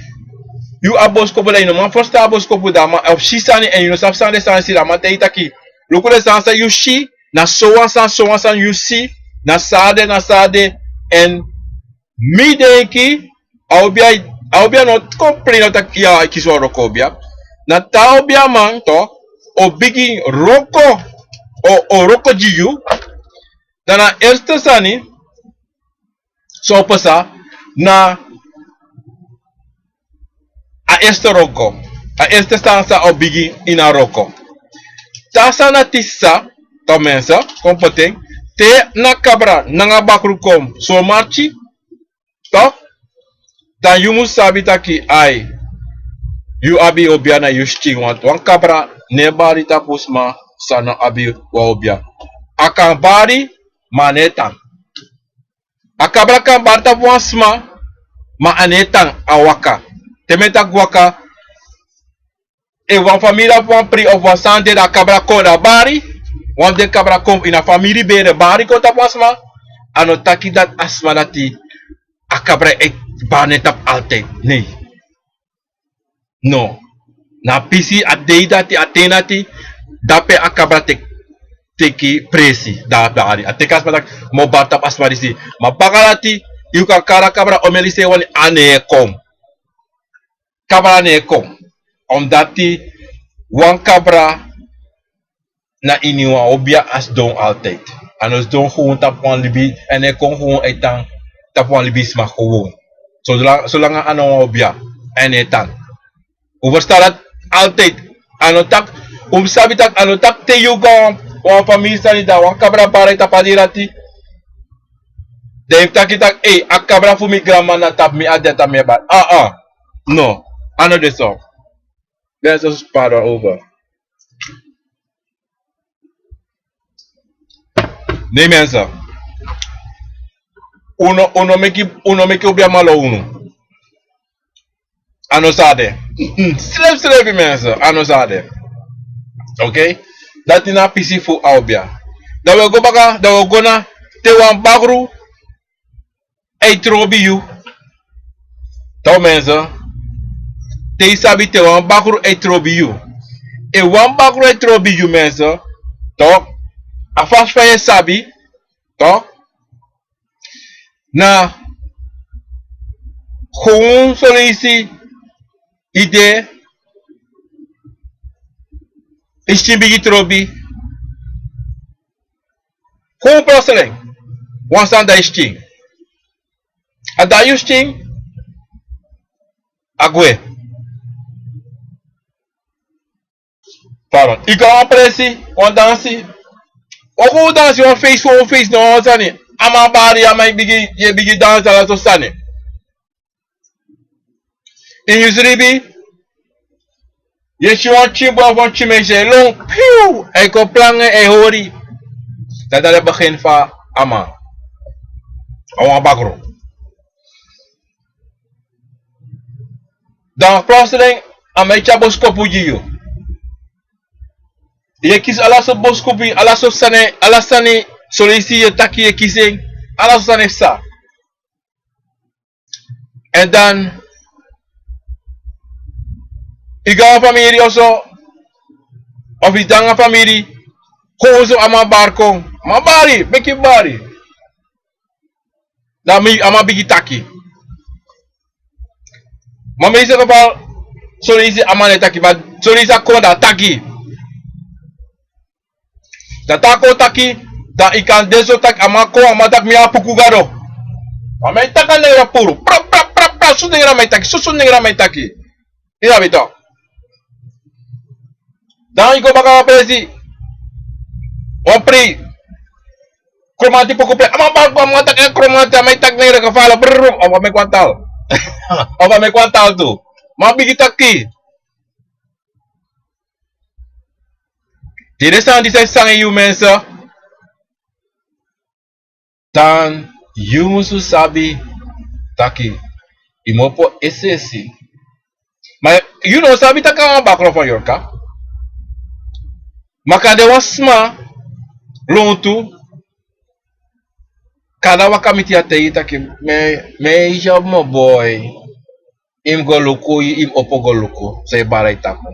yu abi boskopu dan yu no man ferstan a boskopu dan a man o si sani èn yu no sabi san den sani si dan a man taigi yu taki luku den sani san yu si na sowan sani sowan sani yu si. Na san a de na san a de. Èn mi denki a obi a obi a no kon prei no taki ya a kisi wan wroko obi a na te a obi a man to o bigin wroko o wroko gi yu. Dan na erste sani san o pasa na a erste wroko a erste sani san o bigin ini a wroko. Te a sani dati sa tomense kon poti en te na kabra nanga bakru kon so marki. Toch? Dan yu mus sabi taki ai, yu abi obia na yu skin, want wan kabra no e bari tapu sma san no abi wan obia. A kan bari, ma a no e tan. A kabra kan bari tapu wan sma, ma a no e tan, a waka. Te mi e taki waka, efu wan famiri abi wan pri of wan sani de, dan a kabra kon, dan a bari. Wan fu den kabra kon ini a famiri bere, bari kon tapu wan sma. A no taki dati a sma dati, a kabra e bari en tapu altijd. Nei. No. Na a pisi, a dei dati, a ten dati, dape a kabra teki, teki presi, dan a bari. A teki a sma taki mi o bari tapu a sma disi. Ma baka dati, yu kan kari a kabra omeni san yu wani, a no e kon. Kabra no e kon. Omdati wan kabra na ini wan obia a sidon altijd. A no sidon gewoon tapu wan libi, a no e kon gewoon e tan tapu wan libisma gewoon. Solanga, solanga a na wan obia, a no e tan. Un ferstan dati altijd. A no taki, un mus sabi taki a no taki te yu go wan famiri sani, dan wan kabra bari tapu a dei dati. Dan yu taki taki, ei, a kabra fu mi granma na tapu mi a de, tapu mi e bari. Ah, ah. No, a no de so. Den so spari over. Nei, mensen. Un no, un no meki, un no meki obia malo unu. A no sa de. Srefi, srefi, mensen. A no sa de. Oké? Dati na a pisi fu a obia. Dan wi e go baka, dan wi e go na te wan bakru e trobi yu. Toch, mensen. Te yu sabi te wan bakru e trobi yu. Efu wan bakru e trobi yu, mensen. Toch. A fasi fa yu e sabi. Toch. Na gewoon son leisi yu de, yu skin bigin trobi. Gewoon plotseling. Wan sani dai yu skin. A dai yu skin. A gwe. Pardon. Yu go na wan presi, wan dansi. Wan gewoon dansi, wan feisi, wan feisi, no wan sani. A man bari, a man e bigin, yu e bigin dansi, ala so sani. Ini yu sribi, yu e si wan pikin boi of wan pikin meisje e lon, piu, a e kon planga, a e hori. Dati na den begin fu a man. A wan bakru. Dan plotseling, a man e tyari boskopu gi yu. Yu e kisi ala sortu boskopu, ala sortu sani, ala sani, son leisi yu e taki yu e kisi en, ala sortu sani e psa. En dan, yu go na wan famiri of so, of yu de nanga famiri, gewoon so a man bari kon. A man bari, meki bari. Dan mi, a man bigin taki. Ma mi e si taki fa son leisi a man no e taki, ma son leisi a kon dan a taki. Dan te a kon taki, dan yu kan de so taki a man kon, a man taki mi abi puku gado. A man e taki a nengre puru. Pra, pra, pra, pra, so nengre a man e taki, so, so nengre a man e taki. Yu sabi toch. Dan yu go baka na presi. Wan pri. Kromanti puku pe. A man bari go, a man taki en kromanti, a man e taki nengre gevaarlijk. Brrr, of a meki wan taal. Of a meki wan taal tu. A man bigin taki. Te den sani disi e sanga yu, mensen. Dan yu musu sabi taki yu mu opo es'esi. Ma yu no sabi taki a wan bakru fu Yorka. Ma kande wan sma lontu, kande a waka miti yu, a taigi yu taki, mi e, mi e si yu, mi boi. Yu mu go luku, yu mu opo go luku san yu bari e tapu.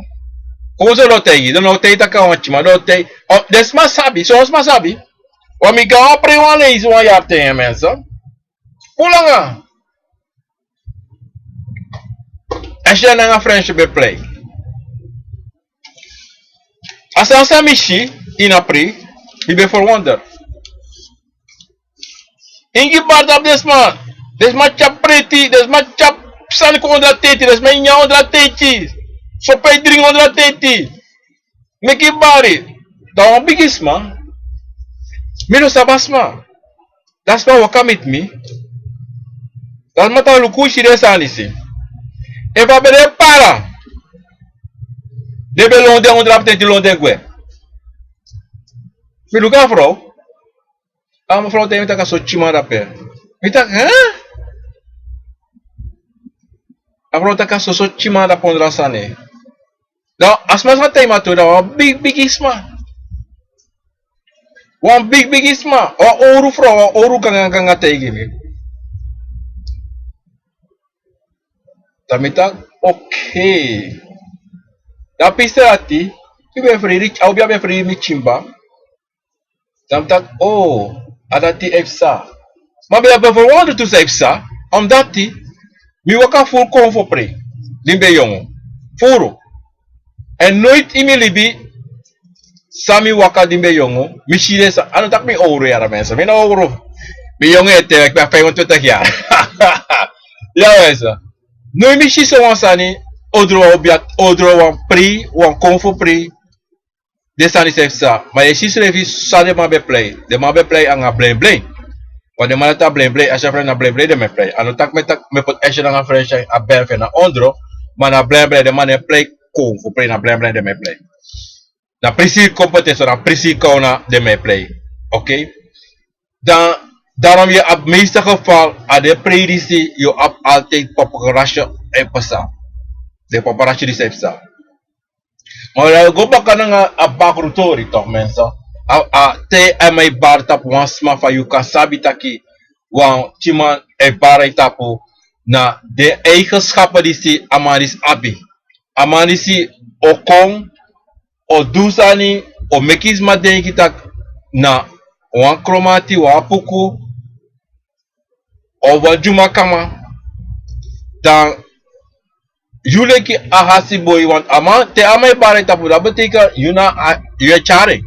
Kon so den o taigi, den no o taigi taki a wan pikin, ma den o taigi, o, den sma sabi, son sma sabi. Wan mi go na wan prei wan leisi wan yari ten, mensen. Fu langa. A si den nanga friendship e prei. A sani san mi si ini a prei, mi ben ferwonder. Ingi bari tapu den sma. Den sma tyari preti, den sma tyari sani kon ondro a teti, den sma e nyan ondro a teti. Sopi e dringi ondro a teti. Meki bari. Dan wan bigi sma. Mi no sabi a sma. Dan a sma waka miti mi. Dan a sma taki luku, si den sani disi. Efu a ben de para, den ben lon den ondro, a ben teki lon den gwe. Mi luku a frow. A frow taigi mi taki a so tyiman de ape. Mi taki, hè? A frow taki a soso tyiman de ape ondro a sani. Dan a sma san taigi mi a tori, na wan bigi bigi sma. Wan bigi bigi sma. Wan owru frow, wan owru ganga ganga taigi mi. Dan mi taki, okay. Dan a pisi dati, mi ben frei, a obi a ben frei mi tyin kba. Dan mi taki, oh, a dati e psa. Ma mi ben abi fu wondru tu san e psa, omdati mi waka furu konfo prei di mi ben yongu. Furu. Èn noiti ini mi libi san mi waka di mi ben yongu, mi si den sani. A no taki mi owru yara, mensen. Mi no owru. Mi yongu ete, mi abi vijfentwintig yari. Ya, mensen. Noiti mi si sowan sani, ondro wan obi, ondro wan prei, wan konfo prei. Den sani disi e psa. Ma yu e si srefi san den man ben prei. Den man ben prei anga blenblen. Want den man dati a blenblen, a si a fren na blenblen den man e prei. A no taki mi e taki, mi e poti a si nanga fren, a bel fu en na ondro. Ma na blenblen den man e prei kon, fu prei na blenblen den man e prei. Na prisi kon poti en so, na prisi kon na den man e prei. Oké? Dan, daarom yu abi meeste geval, a den prei disi, yu abi altijd paparazzi e psa. Den paparazzi disi e psa. Ma wi o go baka nanga a bakru tori toch, mensen. A, a, te a man e bari tapu wan sma, fa yu kan sabi taki wan tyiman e bari tapu, na den eigenschappen disi a man disi abi. A man disi o kon, o du sani, o meki sma denki taki na wan kromati, wan apuku, of wan dyumakama, dan yu leki a hasi boi, want a man, te a man e bari tapu, dati betekent yu na a, yu e tyari en.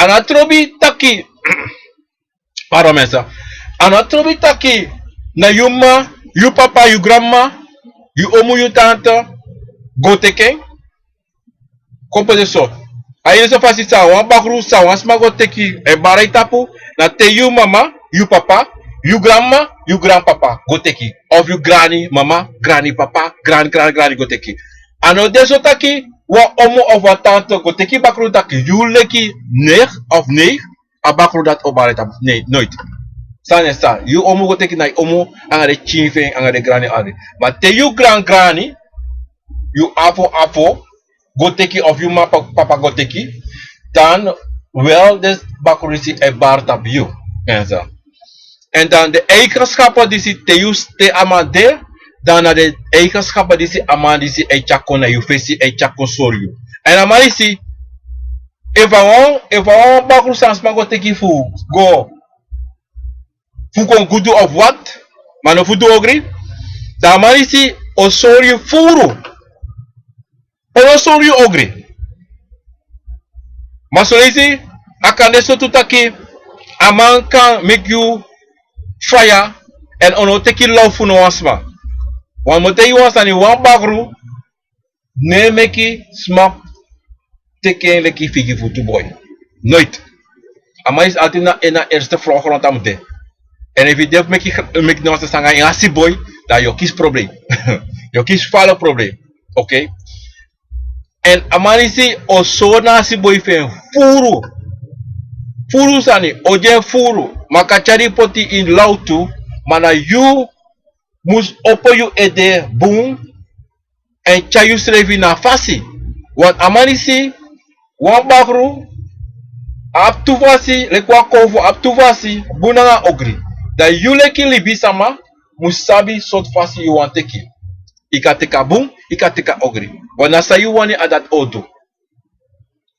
A no trobi taki, pardon, mensen. A no trobi taki na yu mama, yu papa, yu granmama, yu omu, yu tante go teki en. Kon poti en so. A ini so fasi san wan bakru, san wan sma go teki, e bari tapu, na te yu mama, yu papa, yu granmama, yu granpapa go teki. Of yu granmama, granpapa, gran, gran, gran go teki. A no de so taki wan omu of wan tante go teki bakru taki yu leki neef of neef, a bakru dati o bari tapu. Nee, nooit. San e psa, yu omu go teki na yu omu, anga den pikin fu en, anga den granmama. Ma te yu gran, granmama, yu afo, afo, go teki, of yu mama, papa go teki, dan wel den bakru disi e bari tapu yu. En zo. En dan den eigenschappen disi te yu, te a man de, dan na den eigenschappen disi a man disi e tyari kon na yu fesi, e tyari kon sori yu. En a man disi, efu a wan, efu a wan bakru san sma go teki fu go, fu kon gudu of wat, ma no fu du ogri, dan a man disi o sori yu furu. A no sori yu ogri. Ma son leisi a kan de so tu taki a man kan meki yu faya, èn a no teki law fu no wan sma. Wan, mi o taigi wan sani, wan bakru no e meki sma teki en leki figi futu boi. Nooit. A man disi altijd na, en na eerste vrouw grond a mu de. En efu yu de fu meki, meki no wan sani nanga en hasi boi, dan yu o kisi probleem. Yu o kisi fala probleem. Oké? En a man disi o sori na hasi boi fu en furu. Furu sani, o gi en furu. Ma a kan tyari yu poti ini law tu, ma na yu mus opo yu ede bun, èn tyari yusrefi na a fasi. Want a man disi, wan bakru, a abi tu fasi, leki wan konfo abi tu fasi, bun nanga ogri. Dan yu leki libisama mus sabi sortu fasi yu wani teki. Yu kan teki a bun, yu kan teki a ogri. Want na san yu wani, a dati a o du.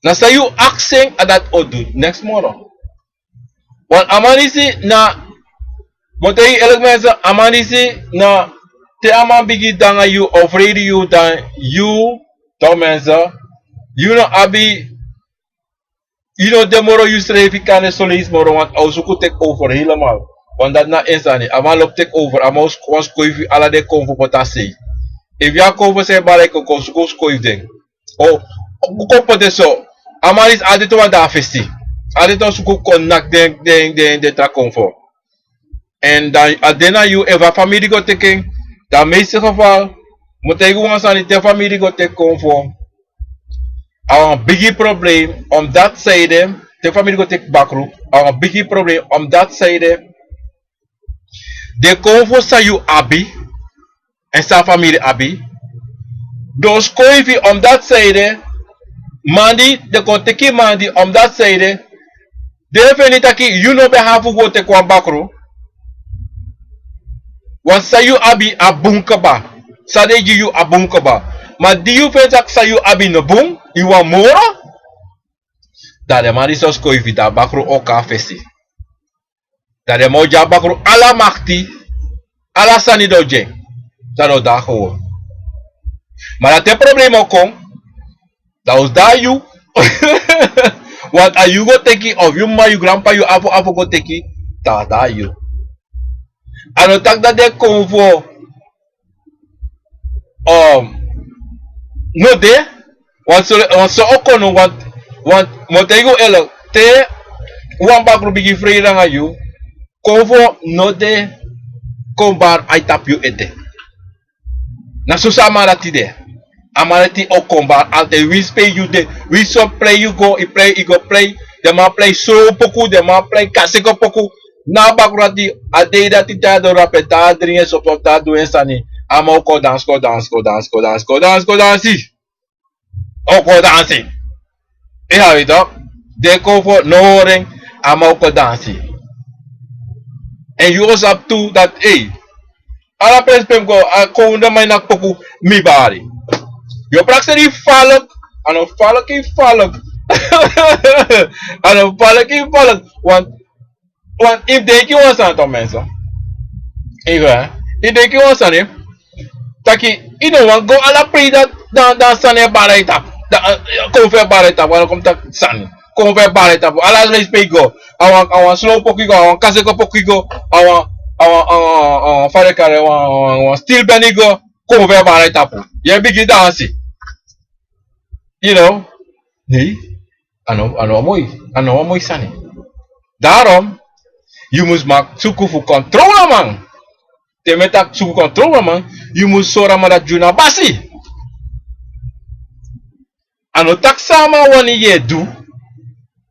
Na san yu aksi en, a dati a o du. Neks moro. Want a man disi na, mi o taigi yu eerlijk mensen, a man disi na, te a man bigin de nanga yu, o frede yu, dan yu, toch mensen, yu no abi, yu no de moro yusrefi kan de son leisi moro, want a o suku take over helemaal. Want dati na en sani, a man lobi take over, a man o suku wan skoifi, ala den konfo poti na sei. Efu yu abi konfo san e bari, kon, kon suku skoifi den. O, kon poti en so. A man disi altijd wani de na fesi. Altijd wani suku kon naki den, den, den, den tra konfo. En dan a de na yu, efu a famiri go teki en, dan meeste geval, mi o taigi wan sani, te famiri go teki konfo, a wan bigi probleem. Omdat seide, te famiri go teki bakru, a wan bigi probleem. Omdat seide, den konfo san yu abi, en san famiri abi, den o skoifi. Omdat seide, mandi, den kon teki mandi. Omdat seide, den feni taki yu no ben abi fu go teki wan bakru. Want san yu abi a bun kaba. San den gi yu a bun kaba. Ma di yu feni taki san yu abi no bun, yu wani moro, dan den man disi o skoifi, dan a bakru o kon na fesi. Dan den man o gi a bakru ala makti, ala sani den o gi en. Dan den o de na gewoon. Ma dan te problema o kon, dan o de na yu. Want a yu go teki, of yu m'ma, yu granpa, yu afo, afo go teki, dan a de na yu. A no taki dati den konfo, um, no de, want so, want so o kon no, want, want mi o taigi yu eerlijk, te wan bakru bigin frei nanga yu, konfo no de kon bari a tapu yu ede. Na soso a man dati de. A man dati o kon bari altijd. Winsi pe yu de, winsi so prei yu go, yu prei, yu go prei. Den man prei so poku, den man prei kaseko poku. Na a bakru dati, a dei dati te a doro ape, te a dringi en sopi, te a du en sani, a man o kon dansi, kon dansi, kon dansi, kon dansi, kon dansi, kon dansi. O kon dansi. Yu sabi toch, den konfo no hori en, a man o kon dansi. En yu o sabi tu dati, ei, ala presi pe mi go, a kon unu den man e naki poku, mi bari. Yu o prakseri falk, a no falk, yu falk. A no falk, yu falk. Want, want yu mus denki wan sani toch mensen. Yu go, hè? Yu denki wan sani. Taki, yu no wani go ala prei dati, dan, dan sani e bari a yu tapu. Dan, eh, konfo e bari a yu tapu, a no kon taki sani. Konfo e bari a yu tapu. Ala presi pe yu go. A wan, a wan slow poku yu go, a wan kaseko poku yu go, a wan, a wan, a wan, a wan, fa den e kari en, wan, wan, wan stil ben yu go, konfo e bari a yu tapu. Yu e bigin dansi. You know? Nee. A no, a no moi, a no moi sani. Daarom, yu mus maki suku fu controle a man. Te mi e taki suku controle a man, yu mus sori a man dati yu na basi. A no taki san a man wani yu e du.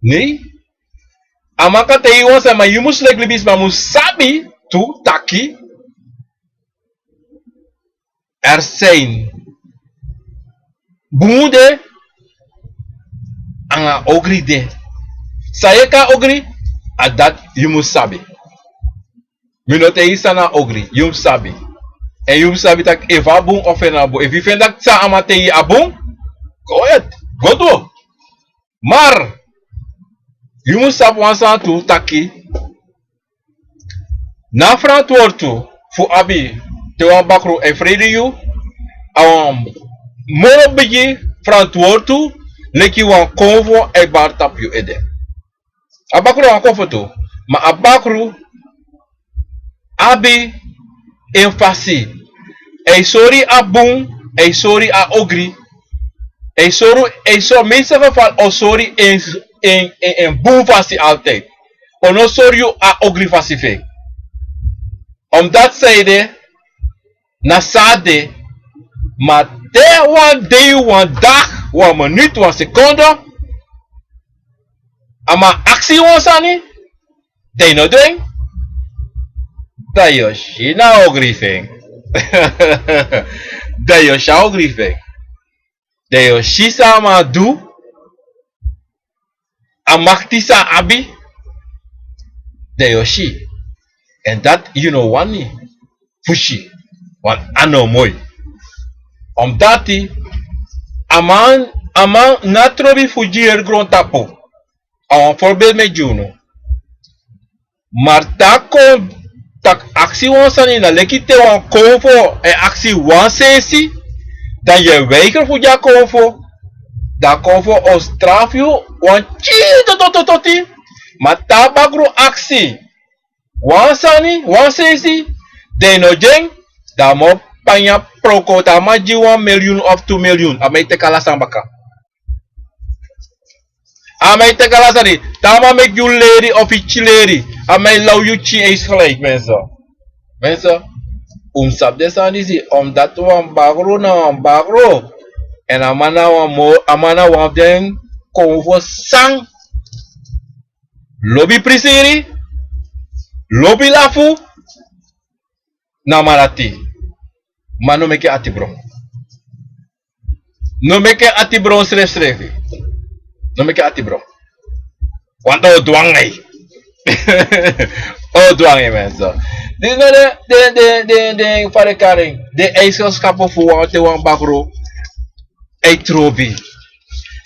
Nee. A man kan taigi yu wan sani, ma yu mus leki libisma mus sabi tu taki er zijn bun de, anga ogri de. San yu e kon na ogri, a dati yu mus sabi. Mi no taigi yu san na ogri, yu mus sabi. En yu mus sabi taki efu a bun of a no bun. Efu yu feni taki san a man taigi yu a bun, go ahead, go du. Maar yu mus sabi wan sani tu taki, na frantwortu fu abi te wan bakru e frede yu, a wan moro bigi frantwortu leki wan konfo e bari tapu yu ede. A bakru na wan konfo tu, ma a bakru abi en fasi. A e sori a bun, a e sori a ogri. A e sori, a e sori, meeste geval o sori en, en, en, en bun fasi altijd. O no sori yu a ogri fasi fu en. Omdat seide, na so a de, ma te wan dei, wan dag, wan minuut, wan seconde, a man aksi wan sani, dan yu no du en, dan yu o si na ogri fu en. Dan yu o si a ogri fu en. Dan yu o si san a man du, a makti san a abi, dan yu o si. En dati yu no wani fu si, want a no moi. Omdat a man, a man no trobi fu gi yu heri grontapu. A wan voorbeeld mi e gi unu. Maar te a kon taki aksi wan sani, na leki te wan konfo e aksi wan sensi, dan yu e weiger fu gi a konfo, dan a konfo o strafu yu wan kii totototi. Maar te a bakru aksi wan sani, wan sensi, dan yu no gi en, dan a man o panya proko, dan a man gi wan miljoen of tu miljoen, a man e teki ala sani baka. A man e teki ala sani. Te a man meki yu leri of yu tyinleri, a man e law yu tyin eens gelijk, mensen. Mensen, un mus sabi den sani disi, omdat wan bakru na wan bakru. Èn a man na wan mo, a man na wan fu den konfo san lobi prisiri, lobi lafu, na a man dati. Ma no meki en ati bron. No meki en ati bron srefsrefi. No meki en ati bron. Want o dwangi. O dwangi, mensen. Disi na den, den, den, den, den, fa den kari en, den eigenskapen fu wan, te wan bakru e trobi.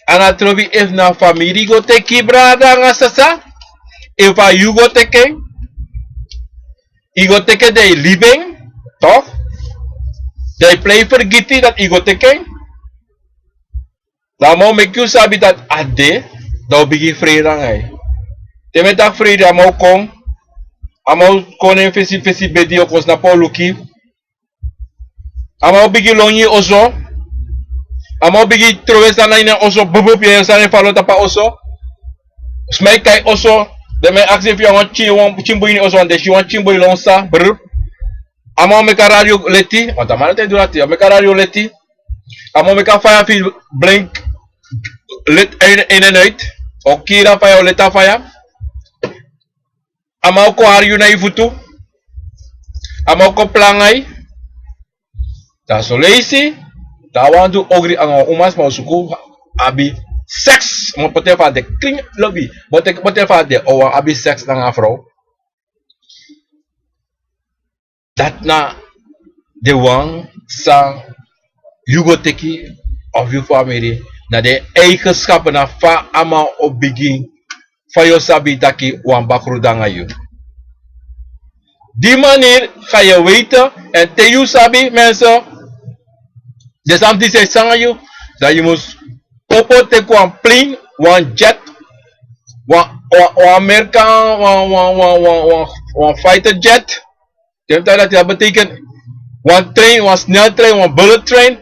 A no trobi efu na famiri go teki, brada nanga sisa. Efu a yu go teki en, yu go teki en, dan yu libi en, toch? Dan yu prei fergiti dati yu go teki en. Dan a man o meki yu sabi dati a de, dan o bigin freide nanga yu. Te mi e taki freide, a man o kon, a man o kon na en fesi, fesi bedi, o kon snapu, o luku yu. A man o bigin lon ini yu oso. A man o bigin trowe sani na ini en oso, bubup, yu e yere sani e falo tapu a oso. Sma e kai oso, den man e aksi efu yu abi wan tyin, wan tyin bun ini oso, want den si wan tyin bun e lon san, brr. A man o meki a radio leti, want a man no e du dati, a o meki a radio leti. A man o meki a faya fu yu blink, leti in, in en uit. O kiri a faya, o leti a faya. A man o kon hari yu na yu futu. A man o kon planga yu. Dan soleisi, dan a wani du ogri nanga wan umasma, o suku abi seks. Ma bote fa a de, klin lobi. Bote, bote fa a de, o wani abi seks nanga a frow. Dati na den wan san yu go teki of yu famiri, na den eigenschappen, na fa a man o bigin, fa yu o sabi taki wan bakru de nanga yu. Die manier ga je weten, en te yu sabi, mensen, den sani disi e sanga yu, dan yu mus opo teki wan plane, wan jet, wan, wan, wan Amerika, wan, wan, wan, wan, wan, wan fighter jet. Te mi taki dati, dati betekent wan trein, wan sneltrein, wan bullet train.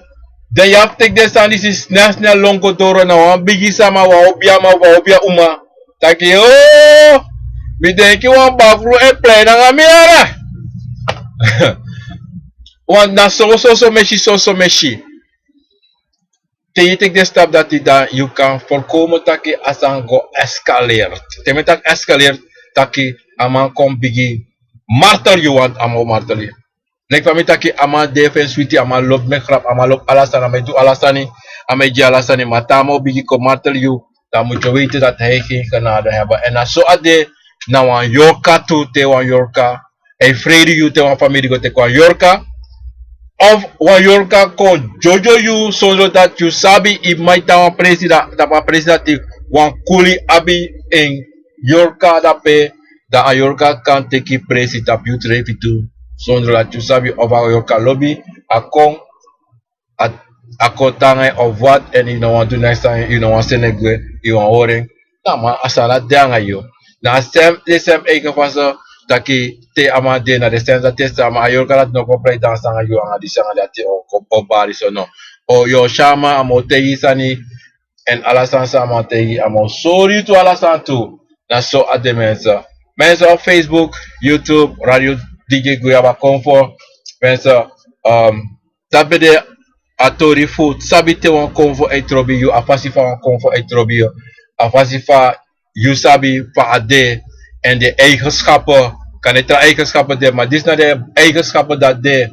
Dan yu abi fu teki den sani disi snel, snel lon go doro na wan bigi sama, wan obiaman, wan obia uma. Taki, oh, mi denki wan bakru e plei nanga mi yara. Want na so, so, so mesi, so, so mesi. Te yu teki den stap dati, dan yu kan voorkomen taki a sani go escaleert. Te mi taki escaleert, taki a man kon bigin martel yu, want a man o martel yu. Leki fa mi taki, a man de fu en switi, a man lobi meki grap, a man lobi ala sani, a man e du ala sani, a man e gi ala sani, ma te a man o bigin kon martel yu, dan moet je weten dat hij geen genade hebben. En na so a de na wan yorka tu, te wan yorka e freide yu, te wan famiri go teki wan yorka, of wan yorka kon jojo yu, sondro dati yu sabi, yu man e tan wan presi, dan, dan a presi dati wan kuli abi en yorka dape, dan a yorka kan teki presi tapu yu srefi tu, sondro dati yu sabi, of a yorka lobi, a kon, a, a kon tan nanga yu of wat, en yu no wani du neks nanga en, yu no wani seni en gwe, yu wani hori en, dan a man, a sani dati de nanga yu. Na a sem, den sem eigen fasi taki te a man de, na den sem dati e sama, a yorka dati no kon prei dansi nanga yu, nanga disi, nanga dati, o, o, o bari so, no. O, yu o si a man, a man o taigi yu sani, en ala sani san a man o taigi yu, a man o sori yu tu ala sani tu. Na so a de, mensen. Mensen op Facebook, YouTube, Radio Digi Guyaba Konfo. Mensen, ehm, dati ben de a tori fu sabi te wan konfo e trobi yu, a fasi fa wan konfo e trobi yu, a fasi fa yu sabi fa a de, en den eigenschappen, kan den tra eigenschappen de, ma disi na den eigenschappen dati de,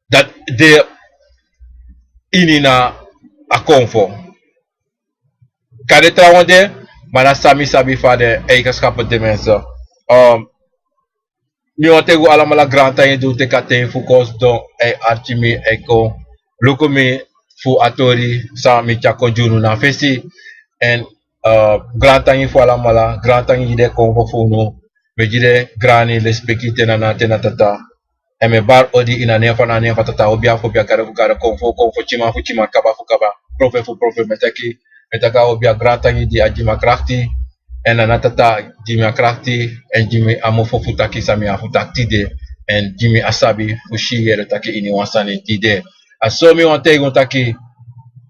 dati de ini na a konfo. Kan den trawan de, ma na san mi sabi fa den eigenschappen de, mensen. Ehm, mi wani taigi un alamala grantangi di un teki a ten fu kon sidon e arki mi, e kon luku mi fu a tori san mi tyari kon gi unu na fesi. En, eh, grantangi fu alamala, grantangi gi den konfo fu unu. Mi e gi den grani lespeki te na nana, te na tata. En mi e bari odi ini a nen fu, na nen fu Tata, obia fu obia, Gado fu Gado, konfo fu konfo, tyiman fu tyiman, kaba fu kaba, profeti fu profeti. Mi e taki, mi e taki a obia grantangi di a gi mi a krakti, en na nana Tata gi mi a krakti, en gi mi a mofo fu taki san mi abi fu taki tide, en gi mi a sabi fu si yere taki iniwan sani tide. A so mi wani taigi un taki,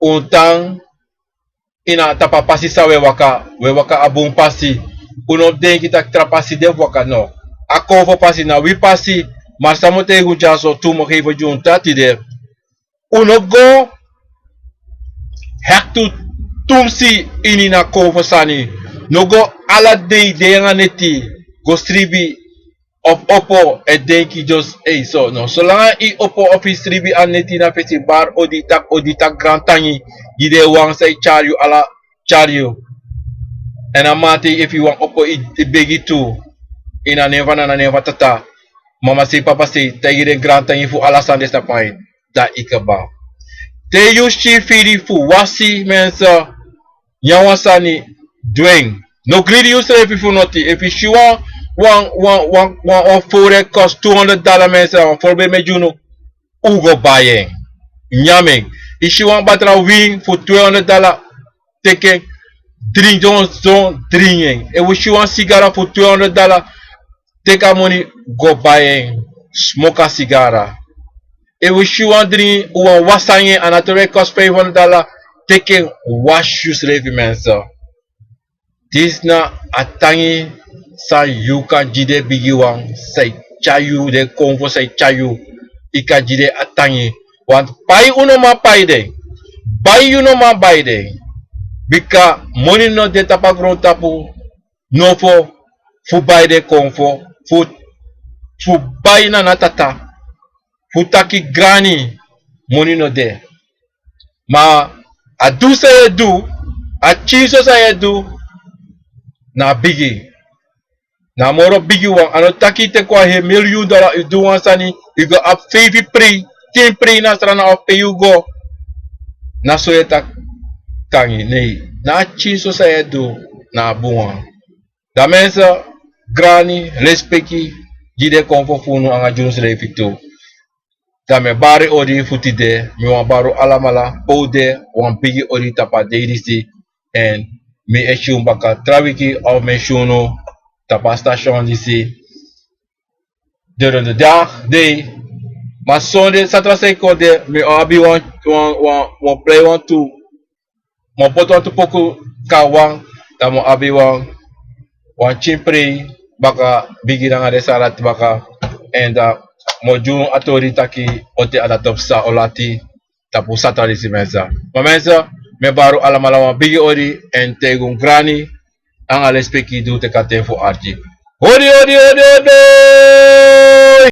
un tan ini a tapu a pasi san wi e waka, wi e waka a bun pasi. Un no denki taki tra pasi de fu waka, no. A konfo pasi na wi pasi. Ma san mi o taigi un dyaso tu mi o gefi gi un tide. Un no go hektu tumsi ini na konfo sani. No go ala dei de nanga neti go sribi of opo e denki just ei so. No, solanga i opo of i sribi a neti na fesi bari odi taki, odi taki grantangi gi den wan san e tyari yu ala tyari yu. Èn a mamanten efu i wani opo i begi tu ini a nen fu a nana, nen fu a tata, mama sei, papa sei, taigi den grantangi fu ala sani den sa pai. Dan i kaba. Te yu si firi fu wasi mense, nyan wan sani, du en. No gridi yusrefi fu noti. Efu i si wan, wan, wan, wan, wan, wan fowru e kosi tu hondro dala mense, wan fowru ben e meki gi unu, un go bai en. Nyan en. I si wan batra win fu tu hondro dala, teki en, dringi, don, don, dringi en. Efu i si wan sigara fu tu hondro dala, teki a moni go bai en, smoki a sigara. Efu i si wan dringi, wan wasi nanga en, a no dati e kosi feifi hondro dala, teki en, wasi yusrefi mense. Disi na a tangi san yu kan gi den bigiwan san e tyari yu, den konfo san e tyari yu. I kan gi den a tangi. Want pai un no man pai den. Bai yu no man bai den. Bika moni no de tapu a grontapu nofo fu bai den konfo, fu, fu bai nana, tata, fu taki grani, moni no de. Ma a du san yu e du, a tyari so san yu e du, na a bigi. Na a moro bigiwan. A no taki i teki wan heri miliyun dala, i du wan sani, i go abi feifi prei, tin prei na Sranan of pe yu go. Na so yu e taki tangi, nei. Na a tyari so san yu e du, na a bun wan. Dan mense, grani, lespeki gi den konfo fu unu nanga gi unsrefi tu. Dan mi e bari odi fu tide, mi wani bari un alamala pe un de, wan bigi odi tapu a dei disi. Èn mi e si un baka tra wiki of mi e si unu tapu a station disi. De, de, de, dag, dei. Ma sonde, satra san e kon de, mi o abi wan, wan, wan, wan prei wantu. Mi o poti wantu poku, kan wan, dan mi o abi wan, wan tyin prei baka, bigi nanga den sani dati baka. Èn dan mi o gi unu a tori taki o te a dati o psa, o lati, tapu satra disi mense. Ma mense, mi e bari un alamala wan bigi odi, èn taigi un grani nanga lespeki di un teki a ten fu arki. Odi, odi, odi, odi!